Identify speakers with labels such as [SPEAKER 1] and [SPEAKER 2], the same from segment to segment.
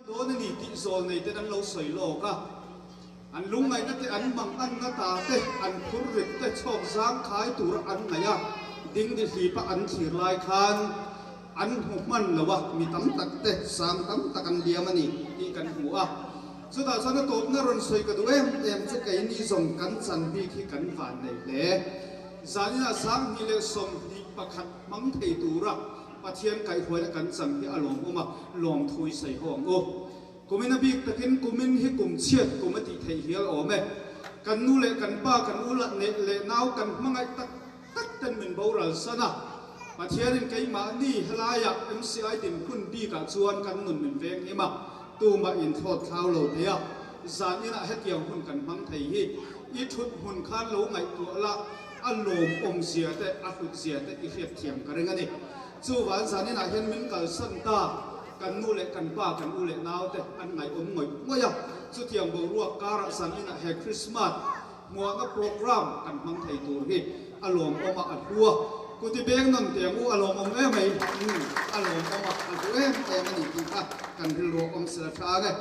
[SPEAKER 1] Dawn a ni tih zawlnei ten an lo sawi lawk a, an lungngaihna te an mang anna ta te, an phur rit te chhawk zang khai tura an ngaih a, dingdi hlipa an thlir lai khan an hmu hman lo a, mi tam tak te sang tam tak an liam a ni tih kan hmu a. Chutah chuan a tawpna rawn sawi ka duh em em chu keini zawng kan chan bik hi kan van nei hle. Zaninah 2021 hmang thei tura Pathian kaihhuaina kan chang hi a lawmawm a, lawmthu i sawi ho ang u. Kumin a bik takin kumin hi kum chhiat kum a tih theih hial awm e. Kan nu leh kan pa, kan u lah neh leh nau kan hmangaih tak tak ten min boral san a. Pathianin keimahni helaiah MCI dinhmun bikah chuan kan nun min veng him a, tumah inthlawt thlau lo thei a. Zan inah hetiang hun kan hmang thei hi i thut hmun khan lo ngaihtuah la, A lawmawm zia te, a hlut zia te i hriat thiam ka ring a ni. Chuvan zaninah hian min kalsan ta, kan nu leh kan pa, kan u leh nau te an ngaihawm ngawih ngawih a. Chutiang boruak karah zaninah he Krismas hmuahna program kan hmang thei tur hi a lawmawm a, a hlu a. Kuti beng nawn teh ang u, a lawmawm em mai. Umm, a lawmawm a, a hlu em em a ni tih kha kan rilru a awm sela tha ang e.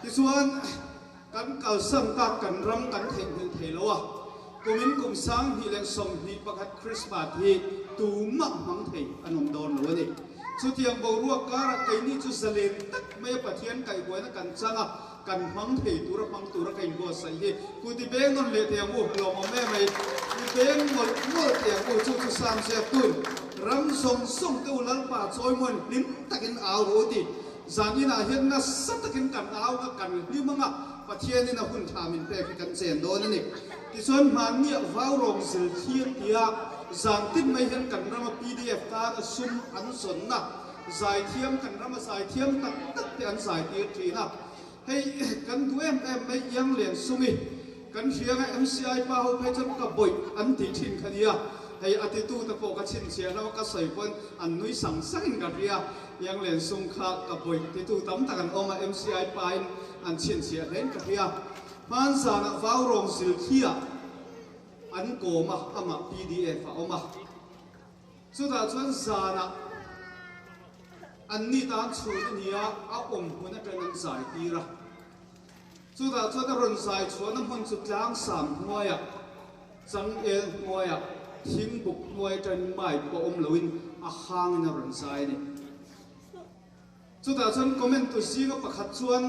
[SPEAKER 1] Tichuan. Kan kalsan tak kan ram kan theihnghilh thei lo a, kumin kum 2021 Krismas hi tumah hmang thei an awm dawn lo a ni. Chutiang boruak karah keini chu zalen tak maia Pathian kaihbuaina kan chang a, kan hmang thei tura hmang tura ka inbuatsaih hi kuti beng nawn leh thei ang u, lawmawm em mai. I beng mawlh mawlh thei ang u, chu chu Sam ziaktuin ram zawng zawng te u Lalpa chawimuan hlim takin au rawh u ti. Zan inah hian nasa takin kan au a, kan hlim ang a, Pathianin a hun tha min pek hi kan chen dawn a ni. Tichuan hmanniah vau rawng zil thlir tia zan tin mai hian kan rama pdf tana sum an zawnna zaithiam kan rama zaithiam tak tak te an zaitir thin a. Hei kan duh em em mai iang len sum i kan hria nga MCI pa ho phei chuan ka bawih an tih thin kha nia. Hei a titu te pawh ka chhinchhiah hlauh a, ka sawi pawn an nui sang sang in ka hria. Iang len sum kha ka bawih titu tam tak an awm a, MCI pa in an chhinchhiah hlein ka hria. Hman zanah vau rawng zil thliah an kawm a, amah pdf a awm a. Chutah chuan zanah an ni tan chhun a ni a, a awm hmun atangin an zai tir a. Chutah chuan a rawn zai chhuahna hmun chu tlangsam hnuaiah, changel hnuaiah, thingbuk hnuai atangin mic pawh awm loin a hangin a rawn zai a ni. Chutah chuan comment tu zinga pakhat chuan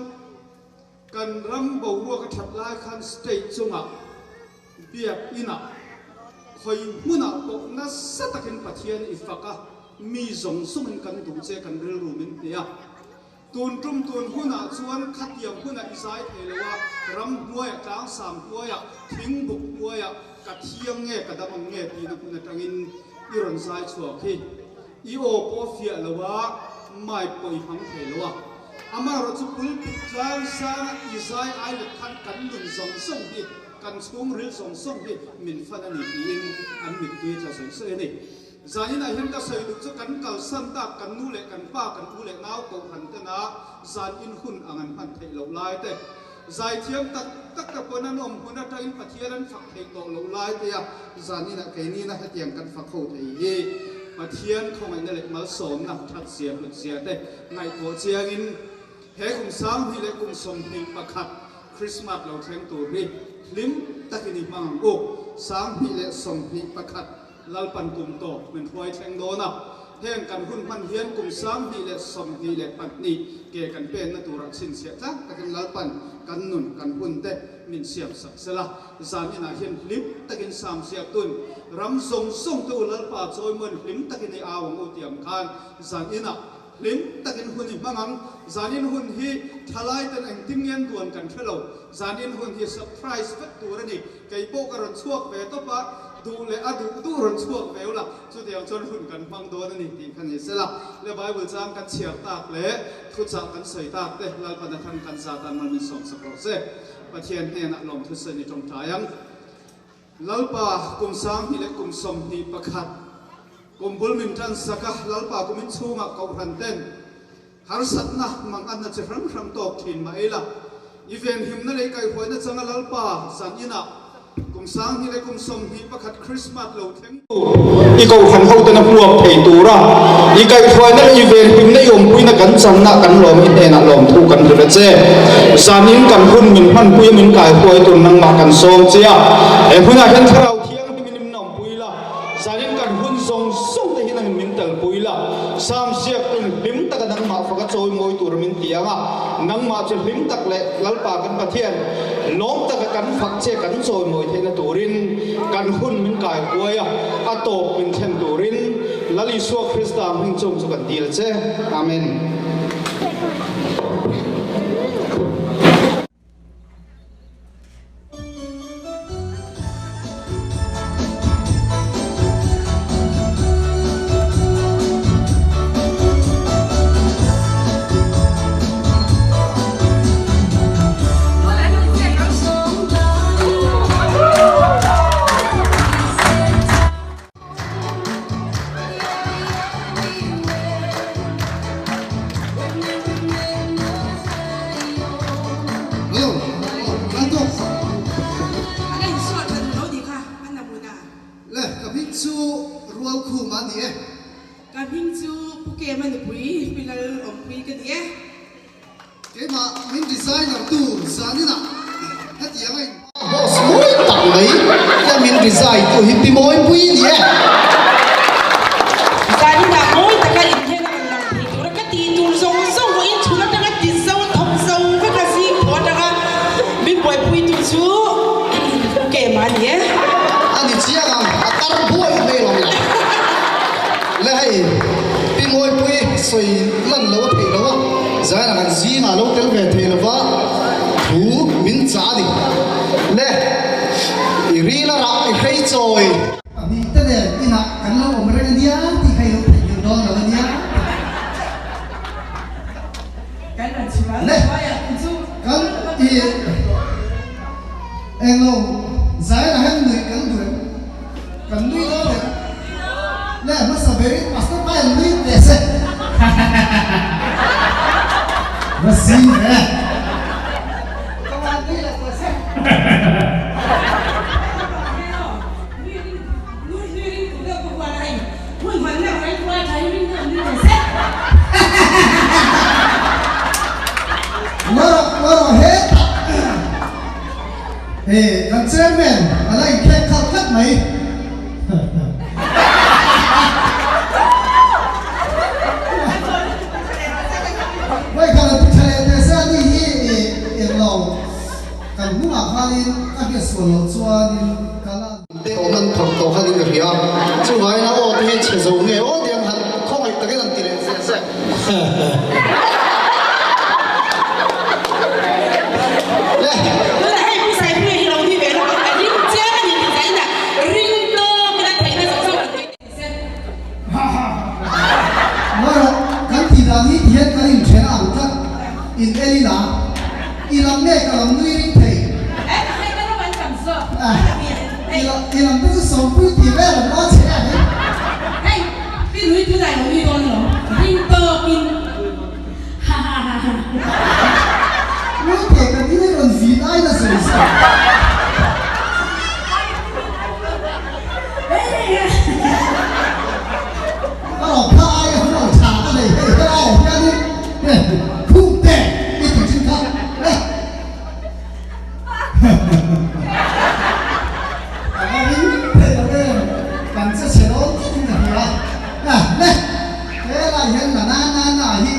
[SPEAKER 1] kan ram boruak a that lai khan state chungah biak inah khawi hmunah pawh nasa takin Pathian i fak a, mi zawng zawngin kan duh che kan rilru min pe a. Tun tum tun hunah chuan khatiang hunah i zai thei lo a, ram hnuaiah, tlangsam hnuaiah, thingbuk hnuaiah ka thiang nge ka dam ang nge tihna hmun atangin i rawn zai chhuak hi. I aw pawh a fiah lo a, mic pawh i hmang thei lo a. Amaherawh chu pulpit tlangsanga i zai ai let khan kan nun zawng zawng hi, kan chhungril zawng zawng hi min fan a ni tiin an mittui tla zawih zawih a ni. Zaninah hian ka sawi duh chu kan kalsan tak kan nu leh kan pa, kan u leh nau kohhran tena zan in hun ang an hman theih loh lai te, zaithiam tak tak te pawn an awm hun atangin Pathian an fak theih tawh loh lai te a zaninah keinina hetiang kan fak ho thei hi Pathian khawngaihna leh malsawmna that zia hlut zia te ngaihtuah chiangin he kum 2021 Christmas lo thleng tur hi hlim takin i hmang ang u. 2021 Lalpan kum tawp min hruai thleng dawn a, heng kan hun hman hian kum 2022 ke kan penna turah chhinchhiah tlak takin Lalpan kan nun kan hun te min siam sak sela, zan inah hian hlim takin sam ziak tun ram zawng zawng te u Lalpa chawimawn hlim takin i au ang u tih ang khan zan inah Hlim takin hun i hmang ang. Zanin hun hi thalai ten engtin nge an duan kan hre lo. Zanin hun hi surprise vek tur a ni. Kei pawh ka rawn chhuak ve tawp a, duh leh a duh duh rawn chhuak ve ula, chutiang chuan hun kan hmang dawn a ni tih kha ni sela. Le Bible chang kan chhiar tak leh thuchah kan sawi tak te Lalpan a thang kan zat a mal min sawmsak rawh se. Pathian hnenah lawmthu sawi ni tawngtai ang. Lalpa kum 2021 kum bul min tan sak a, Lalpa kum in chhungah kohhran ten harsatna mang anna chi hrang hrang tawk thin mah ila, i venhimna leh kaihhuaina changa Lalpa zan inah kum 2021 Christmas lo thleng tu i kohhran ho ten a hmuh. hmuak thei tura i kaihhruaina leh i venhimna i awmpuina kan channa kan lawm i hnenah lawmthu kan hrilh a che. Zanin kan hun min hmanpui a min kaihruai tur nangmah kan sawm che a, he hmunah hian Thlarau Thianghlimin min awmpui la, zanin kan hun zawng zawng te hi nangin min telpui la, Sam ziaktuin hlim taka nangmah faka chawi mawi tur min ti ang a, nangmah chu hlim tak leh Lalpa kan Pathian lawm taka kan fak che kan chawi mawi theihna turin kan hun min kai huai a, a tawp min thlen turin Lal Isua Krista hming chung chu kan dil che. Amen.
[SPEAKER 2] Le, ka hming chu Rualkhuma a ni e.
[SPEAKER 3] Ka hming chu Pu Kema nupui Pi Lalawmpuii ka ni e.
[SPEAKER 2] Keimah min designer tu zaninah hetiang a inhma boss mawi tak mai hian min design tu hi Pi Mawipui a ni e.
[SPEAKER 3] Zaninah mawi taka inhen a rawn lang thei tura ka tih tur zawng zawng pawh inchhun atanga ti zo thawk zo vek a zing thaw atanga min buaipui tu chu Pu Kema a ni e.
[SPEAKER 2] A ni chiang ang, a tar buai mai lo la. Le hei Pi Mawipui sawi lan lo a theih lo a, Zaina kan zingah lo tel ve thei lo va, thu min chah a ni. Le i ril a rah i hrei chawi. Pahnih te nen inah kan lo awm reng a nia tih kha i lo theihnghilh dawn lo a nia. Le kan i englo Zaina hian nuih kan duh em? Kan nui dawn em? Le hmasa berin Pastor pa in nui teh se. Va zing ve. Ka van nui lo teh se. Ngarawh ngarawh hetah. He kan chairman a la inkhek khalh tlat mai. Vai khan a ti tha leh teh se a ni hi i englo kan hnungah khanin ka hriat sual loh chuanin ka la
[SPEAKER 1] Te awm an phawrh tawh khan in ka hria chuvangin a aw te hi chhe zo nge aw tiang han khawngaih takin an ti leh zel se. Le.
[SPEAKER 3] Tuna hei Pu Saipui hi lo ni ve lo a ring chiang a ni tih zain a ring tawk in a theihna zawng zawng an tui teh se.
[SPEAKER 2] Ngawi rawh, kan tih dan hi ti hian kan inthen a ang tlat, in el ila, i lam nge ka lam nui ring thei.
[SPEAKER 3] Eh, hei ka ram an tam zawk.
[SPEAKER 2] I lam te chu sawmpui tih vel an la che a ni.
[SPEAKER 3] Hei, pi nui tunah i lo nui dawn lo, ring tawkin. Ha ha ha ha.
[SPEAKER 2] Uite ka ding hi rawn vin ai na sawi sa. Ka lo pha ai a hun lo tha ka nei hei helaiah hianin khum te i ti thin kha le. A va ring theih lo em, kan che chhe dawn tlat in ka hria. Le, helai hian na na na na hi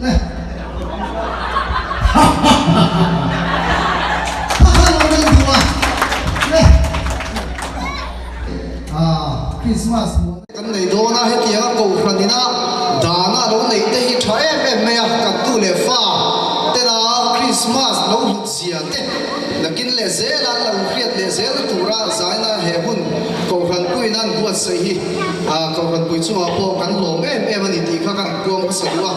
[SPEAKER 2] le ha ha ha ha ha ha lo nan duh a le ah Christmas muan.
[SPEAKER 1] Kan nei dawn a, hetianga kohhran ina dana lo neih te hi tha em em mai a, kan tu leh fa tena Christmas lo hlut zia te nakin leh zel an lo hriat leh zel na tura zaina he hun kohhran puiin an buatsaih hi kohhran pui chungah pawh kan lawm em em a ni tih kha kan puang hmasa duh a.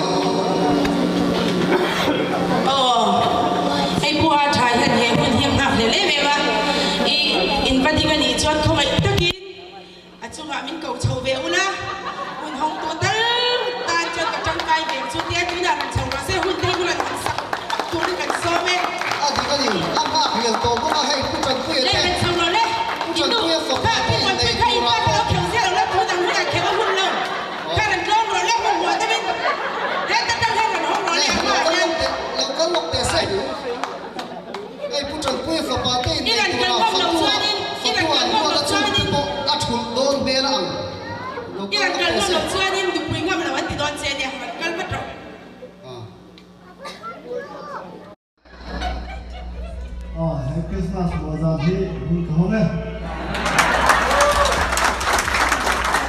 [SPEAKER 3] Aw, hei Pu A Tha hian he hun hi a nghak hlel em em a, i in va ding a nih chuan khawngaih takin A chungah min ko chho ve ula, hun hawngtu tal tan chuan ka tangkai ve ang chu tia tunah rawn chho rawh se, hun te hi rawn han sak turin kan sawm e.
[SPEAKER 2] A dik a ni, a nghak lian tawh bawk a, hei Pu Tanpuia te,
[SPEAKER 3] Le rawn chho rawh le,
[SPEAKER 2] Pu Tanpuia fapa te in nei.
[SPEAKER 3] I rawn kal ngam loh chuanin nupui ngam lo an ti dawn che nia, rawn kal vat rawh.
[SPEAKER 4] Aw, he Christmas mawh zan hi hun ka hawng e.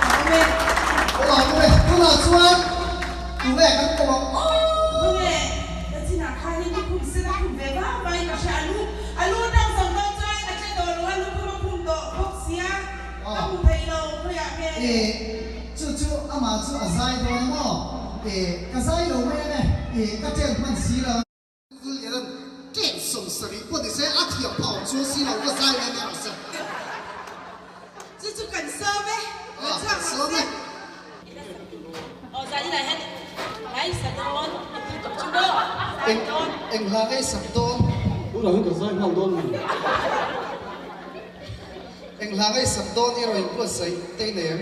[SPEAKER 3] Ka hawng e.
[SPEAKER 2] Aw, hawng e. Tunah chuan tunge kan ko ang aw.
[SPEAKER 3] Hawng e. Ka chinah khanin i khum sen a khum ve vang vangin ka hria. A lu, a lu atang zawng dawn chuan a che tawh lo a, lu khum a khum tawh bawk sia. Ka hmu thei lo, khawiah nge?
[SPEAKER 2] E, chu chu amah chu a zai dawn a maw? E, ka zai lo mai ang e. E, ka ṭen hman si lo. Vullian ṭen 70 pawh ni se a thiam phah awm chuang si lo, ka zai mai mai rawh se.
[SPEAKER 3] Chu chu kan sawm e, kan chhuak rawh se. Aw zaninah hian hlai sa dawn i ti tawh chu maw? Zai dawn.
[SPEAKER 2] Eng hla ngei sak dawn?
[SPEAKER 4] Tunah hian ka zai nghal dawn a ni.
[SPEAKER 2] Eng hla ngei sak dawn i rawn inbuatsaih tei nei em?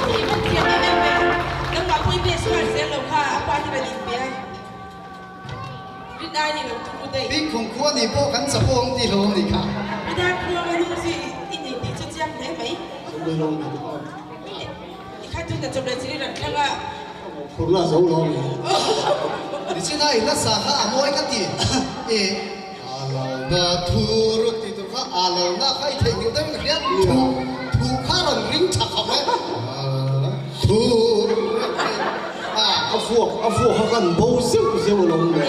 [SPEAKER 3] I van thiam em em ve. Nangmah pawh i best nghal zel lo kha a pa hi rawn inpe a. Rin ai ni lo turu daih.
[SPEAKER 2] Bik khum khua ni pawh kan chapo ang tih hlawm ni kha.
[SPEAKER 3] Rin ai khua nga hnung chu i nei tih chu chiang hle mai. I kha chu ta chawp leh chiri ran thlang a.
[SPEAKER 4] Phurna zo lo ni.
[SPEAKER 2] Nichina i hla kha a mawi ka ti. I a lo na thu ruk tih tur kha a lo na kha i theihnghilh deuh in ka hria. Thu thu kha rawn ring tha khawp e. A lo na thu ruk tih a. A vuak a vuak a kan bo zeuh zeuh alawm le.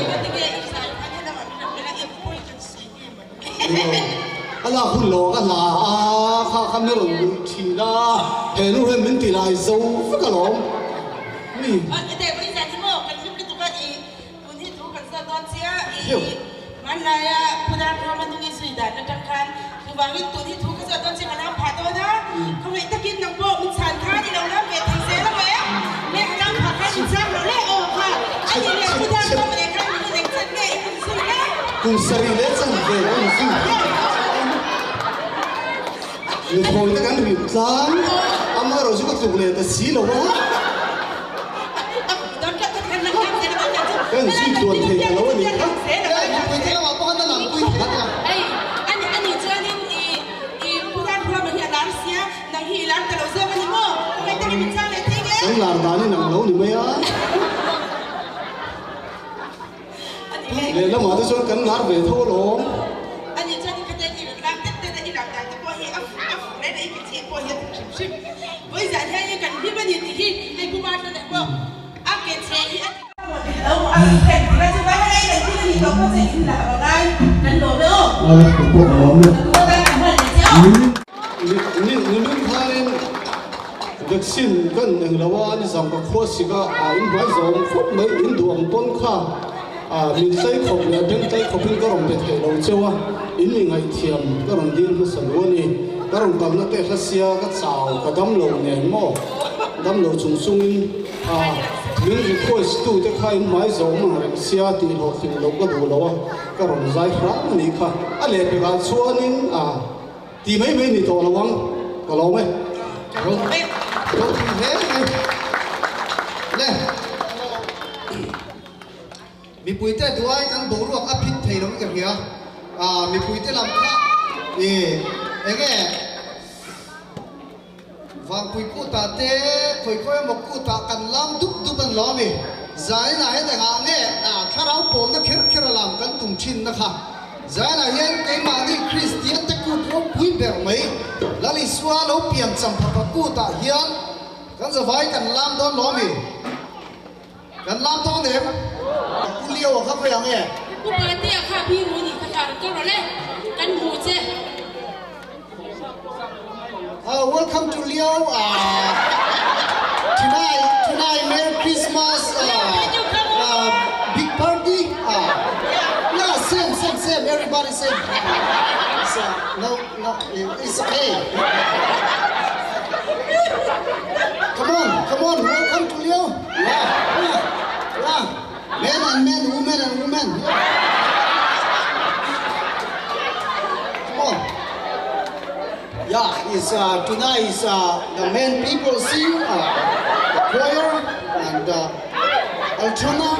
[SPEAKER 2] A lak hun lo ka hla a, kha kha mi rawn nuih thin a, he nu hian min ti lai zo vek alawm. Mi.
[SPEAKER 3] Tun hi thu kan zawt dawn chiah i hmanlaia Phudar Ruama nungi zui dan atang khan chuvangin tun hi thu ka zawt dawn chiah ka lam phah dawn a, khawngaih takin nang pawh min chhan khan i lo lam ve thei zel ang em? Leh a lam phah khan min chhang lo leh aw kha a nih leh Phudar Ruama leh khan min ineng chan nge i hun zui le?
[SPEAKER 2] Kum sarih leh chan ve ka hun zui. Nuthlawi te kan rim tlang, amaherawh chu ka tluk leh ta si lo a. Ka inzui tluan thei ta lo a nih kha. Kan lar dan in ang lo ni mai a. Lehlamah te chuan kan lar ve tho alawm.
[SPEAKER 3] Ani chuan i khaten i lam tet tet a i lam dan te pawh hi a a fuh reng a i ke cheh pawh hi a tum hrim hrim. Vawi zan hian i kan hlim a ni tih hi hei Pu Martin a pawh a ke cheh hi a ti lo a rawn thlen tir a chuvang hian a i kan thil a ni tawh pawh chu in lah vang ai kan lawm e aw.
[SPEAKER 4] Ka pawh a lawm e.
[SPEAKER 3] Ka duh atan kan hman leh che aw.
[SPEAKER 2] Nimin khanin vaccine kan eng lo a, nizam ka khua sik a, a in hmai zawng khawp mai, in duh ang pawn kha min tlai khawp leh beng tlai khawpin ka rawn pe thei lo cheu a, in mi ngaihthiam ka rawn dil hmasa lu a ni. Ka rawn kalna teh hla sia ka chau ka dam lo nen maw, dam lo chung chungin min request tu te kha in hmai zawng ang reng sia tih hlawhtling loh ka duh lo a, ka rawn zai hram a nih kha. A lehpekah chuanin a. Ti mai mai ni tawh lo ang, ka lawm e.
[SPEAKER 3] Ka lawm e.
[SPEAKER 2] Ropui hle mai le. Mipuite duai kan boruak a phit thei lo ka hria. Mipuite lam kha i enge Vangpui kutah te khawi khawi emaw kutah kan lam dup dup an lo a mi. Zainah hian engah nge thlarau pawlna kher kher a lam kan tum thinna kha. Zainah hian keimahni Kristian te kut ropui ber mai Lal Isua lo pian champha kutah hian kan zavai kan lam dawn lo a mi. Kan lam dawn em? Pu Leo a kha khawi ang e?
[SPEAKER 3] Pu Patea kha bi ru nih kha kar ka rawn e, kan hmu che.
[SPEAKER 2] Welcome to Leo tonight tonight Merry Christmas big party yeah same same same everybody same so no no it's okay come on come on welcome to Leo yeah yeah yeah men and men women and women come on yeah it's uh, tonight is uh, the men people sing uh, the choir and uh, Altona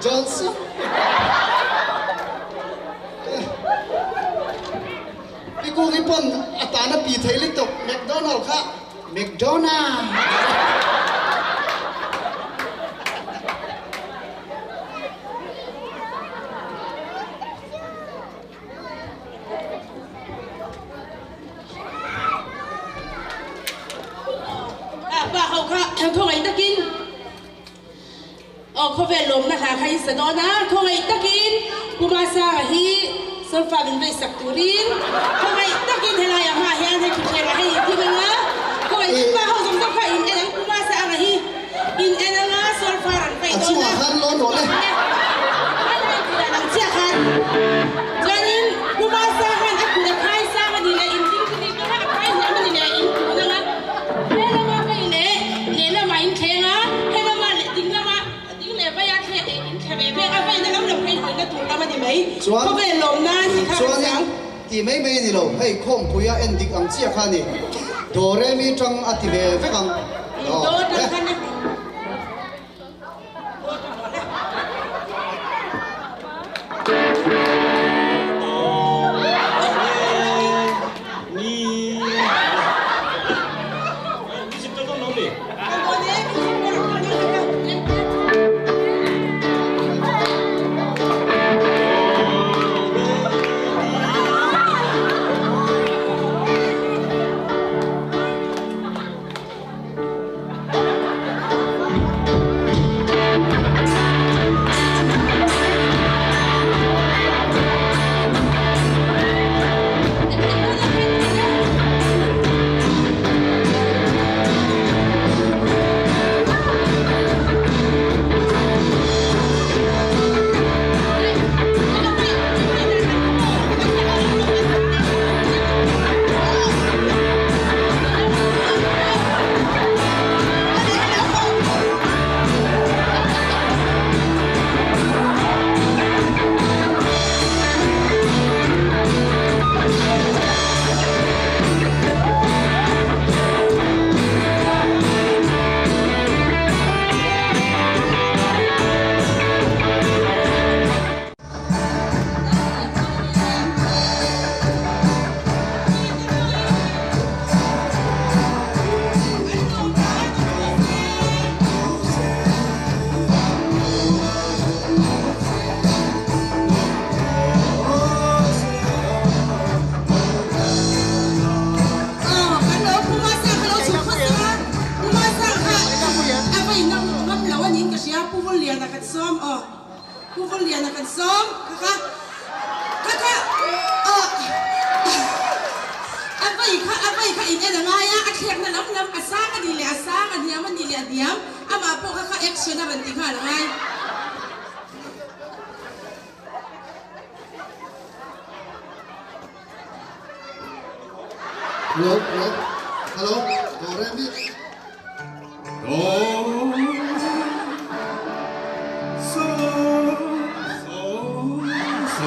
[SPEAKER 2] Johnson Pi Kungi pawn a tan a pi thei lutuk McDonald kha McDonald.
[SPEAKER 3] Pa ho kha khawngaih takin Aw khawvel lawmna hla kha in sa dawn a, khawngaih takin Pu Masanga hi solfa min veisak turin khawngaih takin helai ah hmaah hian hei thutthleng ah hei in thing anga, khawngaih tak pa ho zawng zawng kha in en ang Pu Masanga hi in en anga solfa rawn vei
[SPEAKER 2] A
[SPEAKER 3] dawn a,
[SPEAKER 2] chungah khan lawn rawh le.
[SPEAKER 3] Helai tih dan ang chiah khan chuanin Pu Masanga'n a kut a khai sang a ni leh in ding chu ni ber a, a khai hniam a ni leh in kun anga helama hei leh lehlamah in thleng a, helama leh ding lama ding leh vaia thlek eh in thle ve ve a, vaina lam lo kha in hawina tur lam a ni mai.
[SPEAKER 2] Chuan
[SPEAKER 3] Khawvel lawm nan hi kha kan
[SPEAKER 2] chuanin
[SPEAKER 3] chang.
[SPEAKER 2] ti mai mai a ni lo, hei khawmpuia en dik ang chiah kha a ni. Doremi tang a ti ve vek ang.
[SPEAKER 3] Do tang khan a. Pu Vawlliana kan sawm aw. Pu Vawlliana kan sawm kha kha kha kha aw a vei kha a vei kha in en a ngai a, a thliakna lam lam a sang a nih leh a sang, a hniam a nih leh a hniam, amah pawh kha kha action a rawn ti nghal a ngai.
[SPEAKER 2] Hello, hello, hello, do re mi.
[SPEAKER 1] Do, so, so, so.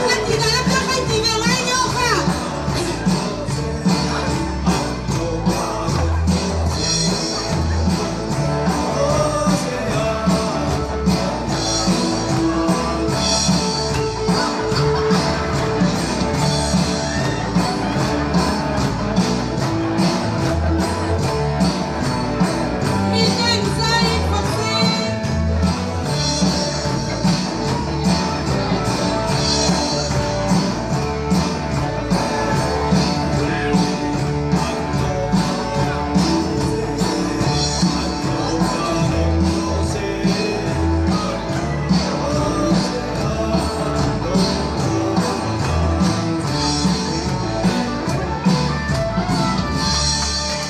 [SPEAKER 3] Kan tih dan apiang kha i tih ve ngai nia aw kha. Miten zai fak se.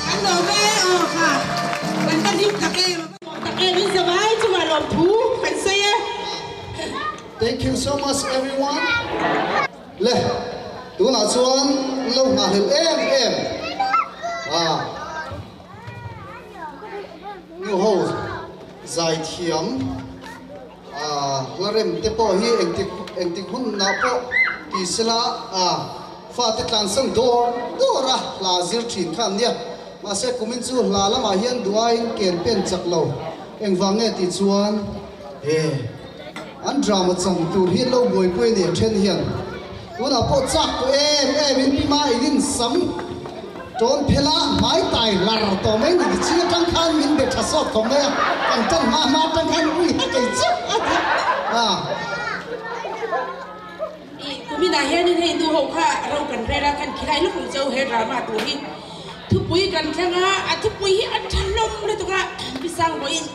[SPEAKER 3] Kan lo ve aw kha kan va hlim tak em tak em in zavai chungah lawmthu kan sawi e.
[SPEAKER 2] Thank you so much everyone. Le, tunah chuan lo nghahhlelh em em a nu ho zaithiam a hla rem te pawh hi engtik engtik hunah pawh ti sela a fate tlansan dawr dawr a hla zir thin kha an nia. Mahse kumin chu hla lamah hian duaiin ken pen chak lo engvang nge tih chuan he An drama chang tur hi lo buaipui a ni a then hian tunah pawh chak tawh em em in pi ma in in sam tawn phel a hmai tai lar tawh mai ni chi atang khan min be tha sawt khawp mai a kan tan hma hma atang khan ui ha kei chiah a ti a.
[SPEAKER 3] I kuminah hianin hei nu ho kha ro kan rel a, kan khilai lukhum chu he drama tur hi thupui kan thleng a, a thupui hi a tha hlawm lutuk a, pi Sangbawiin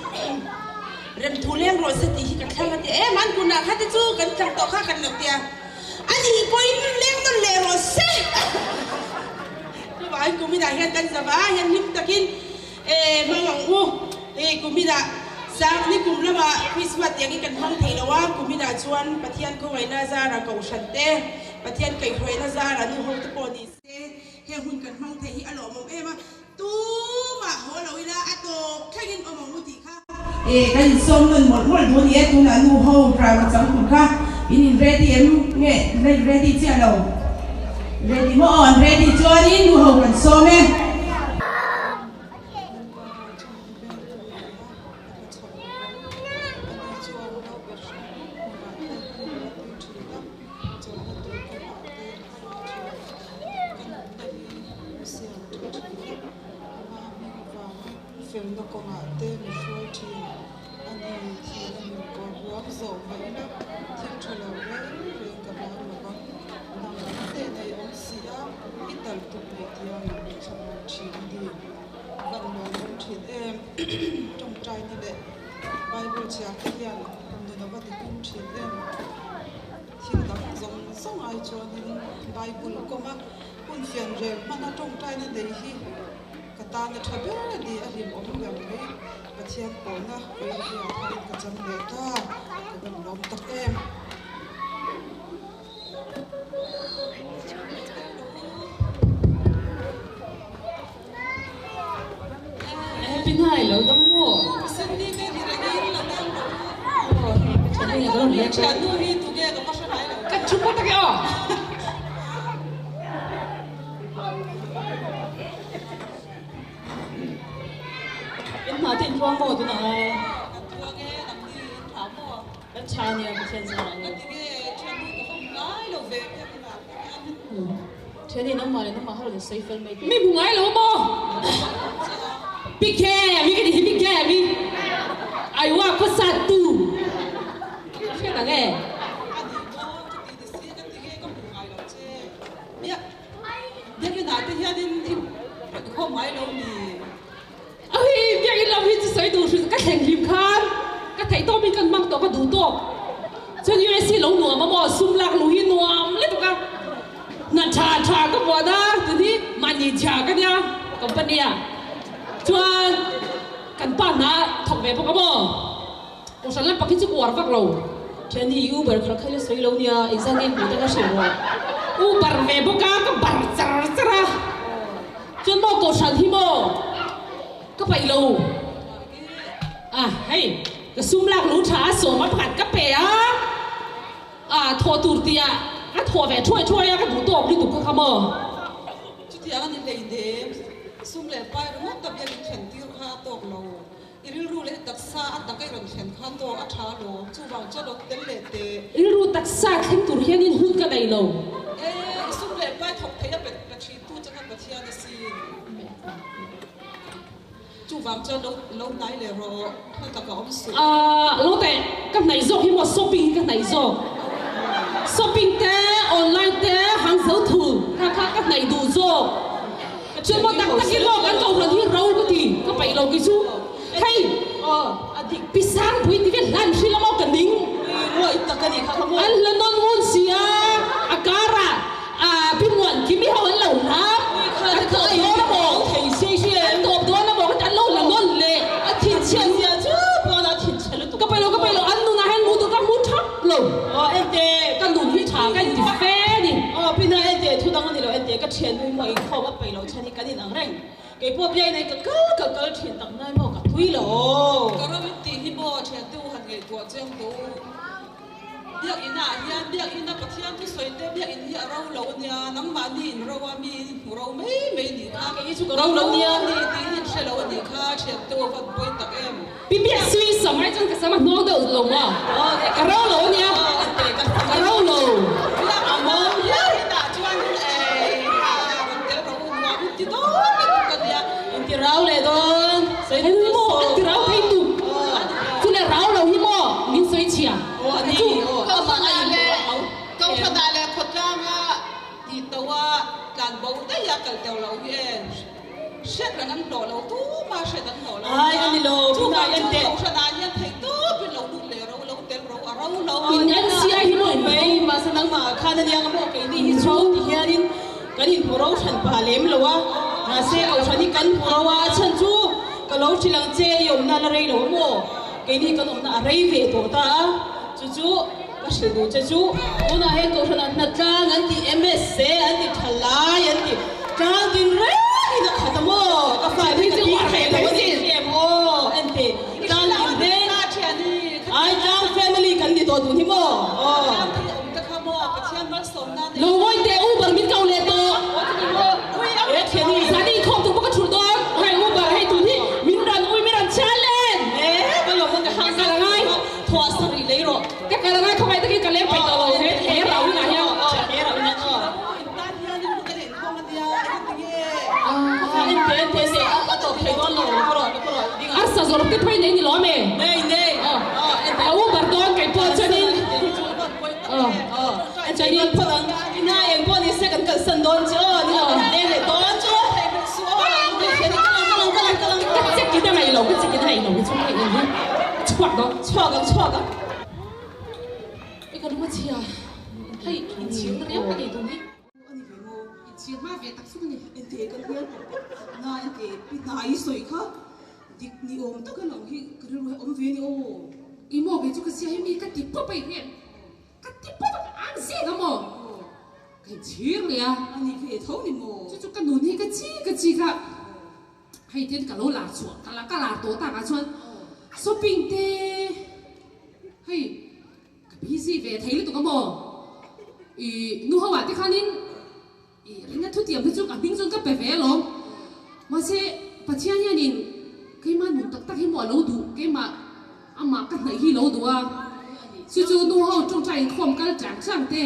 [SPEAKER 3] Remthu leng rawh se tih hi ka thlang a ti em, an kunah kha te chu kan thlang tawh kha kan lo ti a, a nih pawhin leng nawn leh rawh se. Chuvangin kuminah hian kan zava hian hlim takin hmang ang u, hei kuminah sang ni kum lamah Krismas tiangin kan hmang thei lo a, kuminah chuan Pathian khawngaihna zara kohhran te, Pathian kaihhruaina zara nu ho te pawh ni se, heng hun kan hmang thei hi a lawmawm em a. Tumah haw lo ila a tawp thlengin awm ang u tih kha. E kan insawm nawn mawlh mawlh duh a ni e, tunah nu ho drama chang tur kha in in ready em nge la in ready chiah lo? Ready maw aw an ready chuanin nu ho kan sawm e.
[SPEAKER 5] Felna kawngah te mi hruai thin a ni thihna min kawr ruam zawh mai ila thil tha lo reng reng ka hlau lo vang. Nang ang te nei awm si a, i tal tuk leh tiangin min thlamuan thin a ni. Van nuam awm thin em? Tawngtaina leh Bible chhiar te hian nun a va ti hlim thin em? Thil dang zawng zawng ai chuanin Bible kawnga hun fian rel hmana tawngtaina nei hi ka tan a tha ber a ni, a hlimawm ber mai. Pathian pawhna vawiin tharin ka chang leh ta, ka van lawm tak em.
[SPEAKER 6] Happy nai lo dam maw? Ka thu pawh tak aw.
[SPEAKER 7] In hna te in tluang maw tunah aw?
[SPEAKER 5] Kan tluang e, nang ni in tha maw?
[SPEAKER 7] Kan tha nia Pathian zarah aw.
[SPEAKER 5] Ka ti nge thiannu ka va hmu ngai lo ve biak inah te hian.
[SPEAKER 7] Thiani nangmah leh nangmah ho rawn sawi fel mai teh.
[SPEAKER 6] Mi hmu ngai lo maw? Pi Kemi ka ti hi Pi Kemi Aiwa khawsa tu ka hriat ang e.
[SPEAKER 5] A nih maw ka ti ni si ka ti nge ka hmu ngai lo che. Biak Biakinah te hianin i rawn khawm ngai lo ni?
[SPEAKER 6] A hi Biakin lam hi chu sawi duh hrilh ka thleng hlim khan ka theih tawpin kan hmang tawh ka duh tawp. Chuan US hi lo nuam a maw sum lak luh hi nuam lutuk a, hna tha tha ka buat a tun hi mahni chhia ka nia company ah chuan kan pa hna thawk ve bawk a maw. Kohhran lam pakhi chu uar vak lo.
[SPEAKER 7] Thian hi Uber kha khaila sawi lo nia, engzat nge hmuh te ka hrilh rawh.
[SPEAKER 6] Uber ve bawk a, ka bar char char a. Chuan maw Kohhran hi maw ka paih lo. A hei ka sum lak lu tha a sawm a pakhat ka pe a, a thawh tur tih ah a thawh ve thuai thuai a ka duh tawk lutuk kha kha maw.
[SPEAKER 5] Chutiang a ni hleinem, sum leh pai ringawt ta biak inthlen tir kha a tawk lo. I rilru leh taksa a tak i rawn thlen khan aw a tha alawm, chuvang chuan lo tel leh teh.
[SPEAKER 6] Rilru taksa thleng tur hianin hun ka nei lo.
[SPEAKER 5] E, i sum leh pai thawk theih a pet pe thin tu chu kha Pathian a sin. Chuvang chuan lo lo hnai leh rawh, hla taka awm suh.
[SPEAKER 6] Ahh lo teh, ka hnaih zawk hi maw shopping hi ka hnaih zawk. Shopping te, online te, hangzo thu kha kha ka hnaih duh zawk. Chuan maw tak takin maw kan kohhran hi ro ka ti, ka paih lo kei chu. Hei pi Sangpui ti vel hlan hri lamaw ka ning. An hla nawn ngun si a, a karah pi Muan Kimi ho an lo hlam. Kan tawp dawn a maw? Kan tawp dawn a maw? Ka ti an lo hla nawn leh. Ka paih lo, ka paih lo, an nunah hian mu tur ka hmu thap lo. Ka nun hi tha ka inti fe a ni.
[SPEAKER 7] Aw Pina ente thu dang a ni lo ente ka thian nui maw inkhawm a paih lo chhan hi kan in ang reng kei pawh biain ai ka kal ka kal thin tak nai maw ka tui lo.
[SPEAKER 5] Ka ram in tih hi maw thian te u han ngaihtuah chiang tawh u. Biakinn ah hian biakinn a Pathian thusawi te biakinn hi a ro lo a nia nangmahni in ro a mi in hmu ro mai mai nih kha
[SPEAKER 7] Kei hi chu ka ro lo nia.
[SPEAKER 5] Ro a ni tih hi in hre lo a nih kha thian te u a van pawi tak em.
[SPEAKER 6] Pi Biak sui sam ai chuan ka sam a hnawng deuh lo maw? Ka ro lo a nia, ka ro lo. Engmaw an ti rau thei tuk? Chule rau lo hi maw min sawi chhia? Chu.
[SPEAKER 5] Hriat reng an hlawh lo, tuma hriat an hlawh lo.
[SPEAKER 7] Ai a ni lo,
[SPEAKER 5] Chuvang chuan Kohhran ah hian theih tawp in lo lut leh ro, lo tel ro, a ro lo.
[SPEAKER 6] In NCI hi maw in
[SPEAKER 7] mai, mahse nangmah ah khan a nia nga maw keini hi chu ti hianin kan inhmu ro hran pah lem lo a, mahse Kohhran hi kan hmu ro a, a chhan chu ka lo hrilh ang che i awmna la rei lo a maw, keini kan awmna a rei ve tawh ta a, chu chu ka hrilh duh che chu tunah hian Kohhran ah hnatlang an ti MSA an ti tha lai an ti tlang din reng in a khat a maw ka file hi ka ti thei lo a ni em aw en ti tlang din reng ai tlang family kan ni tawh tun hi maw aw.
[SPEAKER 6] Lo ngawi teh Uber min ko leh tawh zan inkhawm tur pawh ka thulh dawn hei Uber hei tun hi min rawn ui min rawn chhiar len ka kal angai Ka kal angai khawngaih takin ka leng peih tawh lo he he rau inah hian. Arsa zawrh te phei nei ni lo ame? Ka u bar dawn kei pawh chuanin chuanin Ka check in a ngaih lo ka check in a ngaih lo hi chu ka in hi chhuak dawn.
[SPEAKER 7] Chhuak ang chhuak ang.
[SPEAKER 6] I ka lung a chhia hei inchhir na riau ka nei tun hi. Inchhir hma ve tak chu ka ni.
[SPEAKER 7] Ente kan hmel na ente pi hna i sawi kha dik ni awm tak a lang hi ka rilru hi a awm ve ni aw.
[SPEAKER 6] I maw kei chu ka sia hi mi ka ti pawp a i hriat ka ti pawp a ka ang zek a maw ka inchhir leh a.
[SPEAKER 7] A ni ve tho ni maw.
[SPEAKER 6] Chu chu ka nun hi ka chi ka chi kha. Hei tin ka lo lar chhuah ka la ka lar tawh takah chuan shopping te hei ka busy ve thei lutuk a maw? I nu ho ah te khanin i rinna thutiam hi chu ka hming chuan ka pe ve alawm. Mahse Pathian hianin keimah nun tak tak hi maw a lo duh, keimah amah ka hnaih hi lo duh a. Chu chu nu ho tawngtai inkhawm kal chang chang te,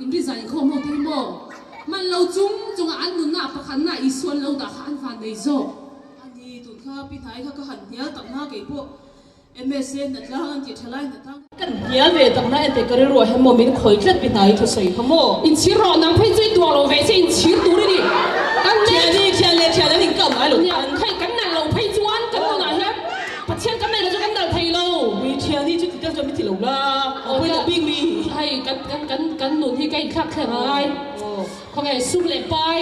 [SPEAKER 6] inri zan inkhawm ho te hi maw hman lo chung chunga an nunna pakhatna Isua an lo dah kha an van nei zawk.
[SPEAKER 7] A ni, tun kha pi hnai kha ka han hnial tak na keipawh MSA hnatlang an tih tha lai hnatlang. Kan hnial ve tak na ente ka rilru ah hian maw min khawi tlat pi hnai thusawi kha maw.
[SPEAKER 6] Inchhir rawh nang phei chu i tuah lo ve che inchhir tur i ni.
[SPEAKER 7] Kan thian hi thian leh thian an inkam ngai lo
[SPEAKER 6] tan. Hei kan nalh lo phei chuan kan nunah hian Pathian kan nei lo chu kan nalh thei lo.
[SPEAKER 7] Ui thian hi chu ti tel chuan mi ti lo la a pawi lo bik mi.
[SPEAKER 6] Hei kan kan kan kan nun hi ka inthlak thleng angai. Khawnge sum leh pai.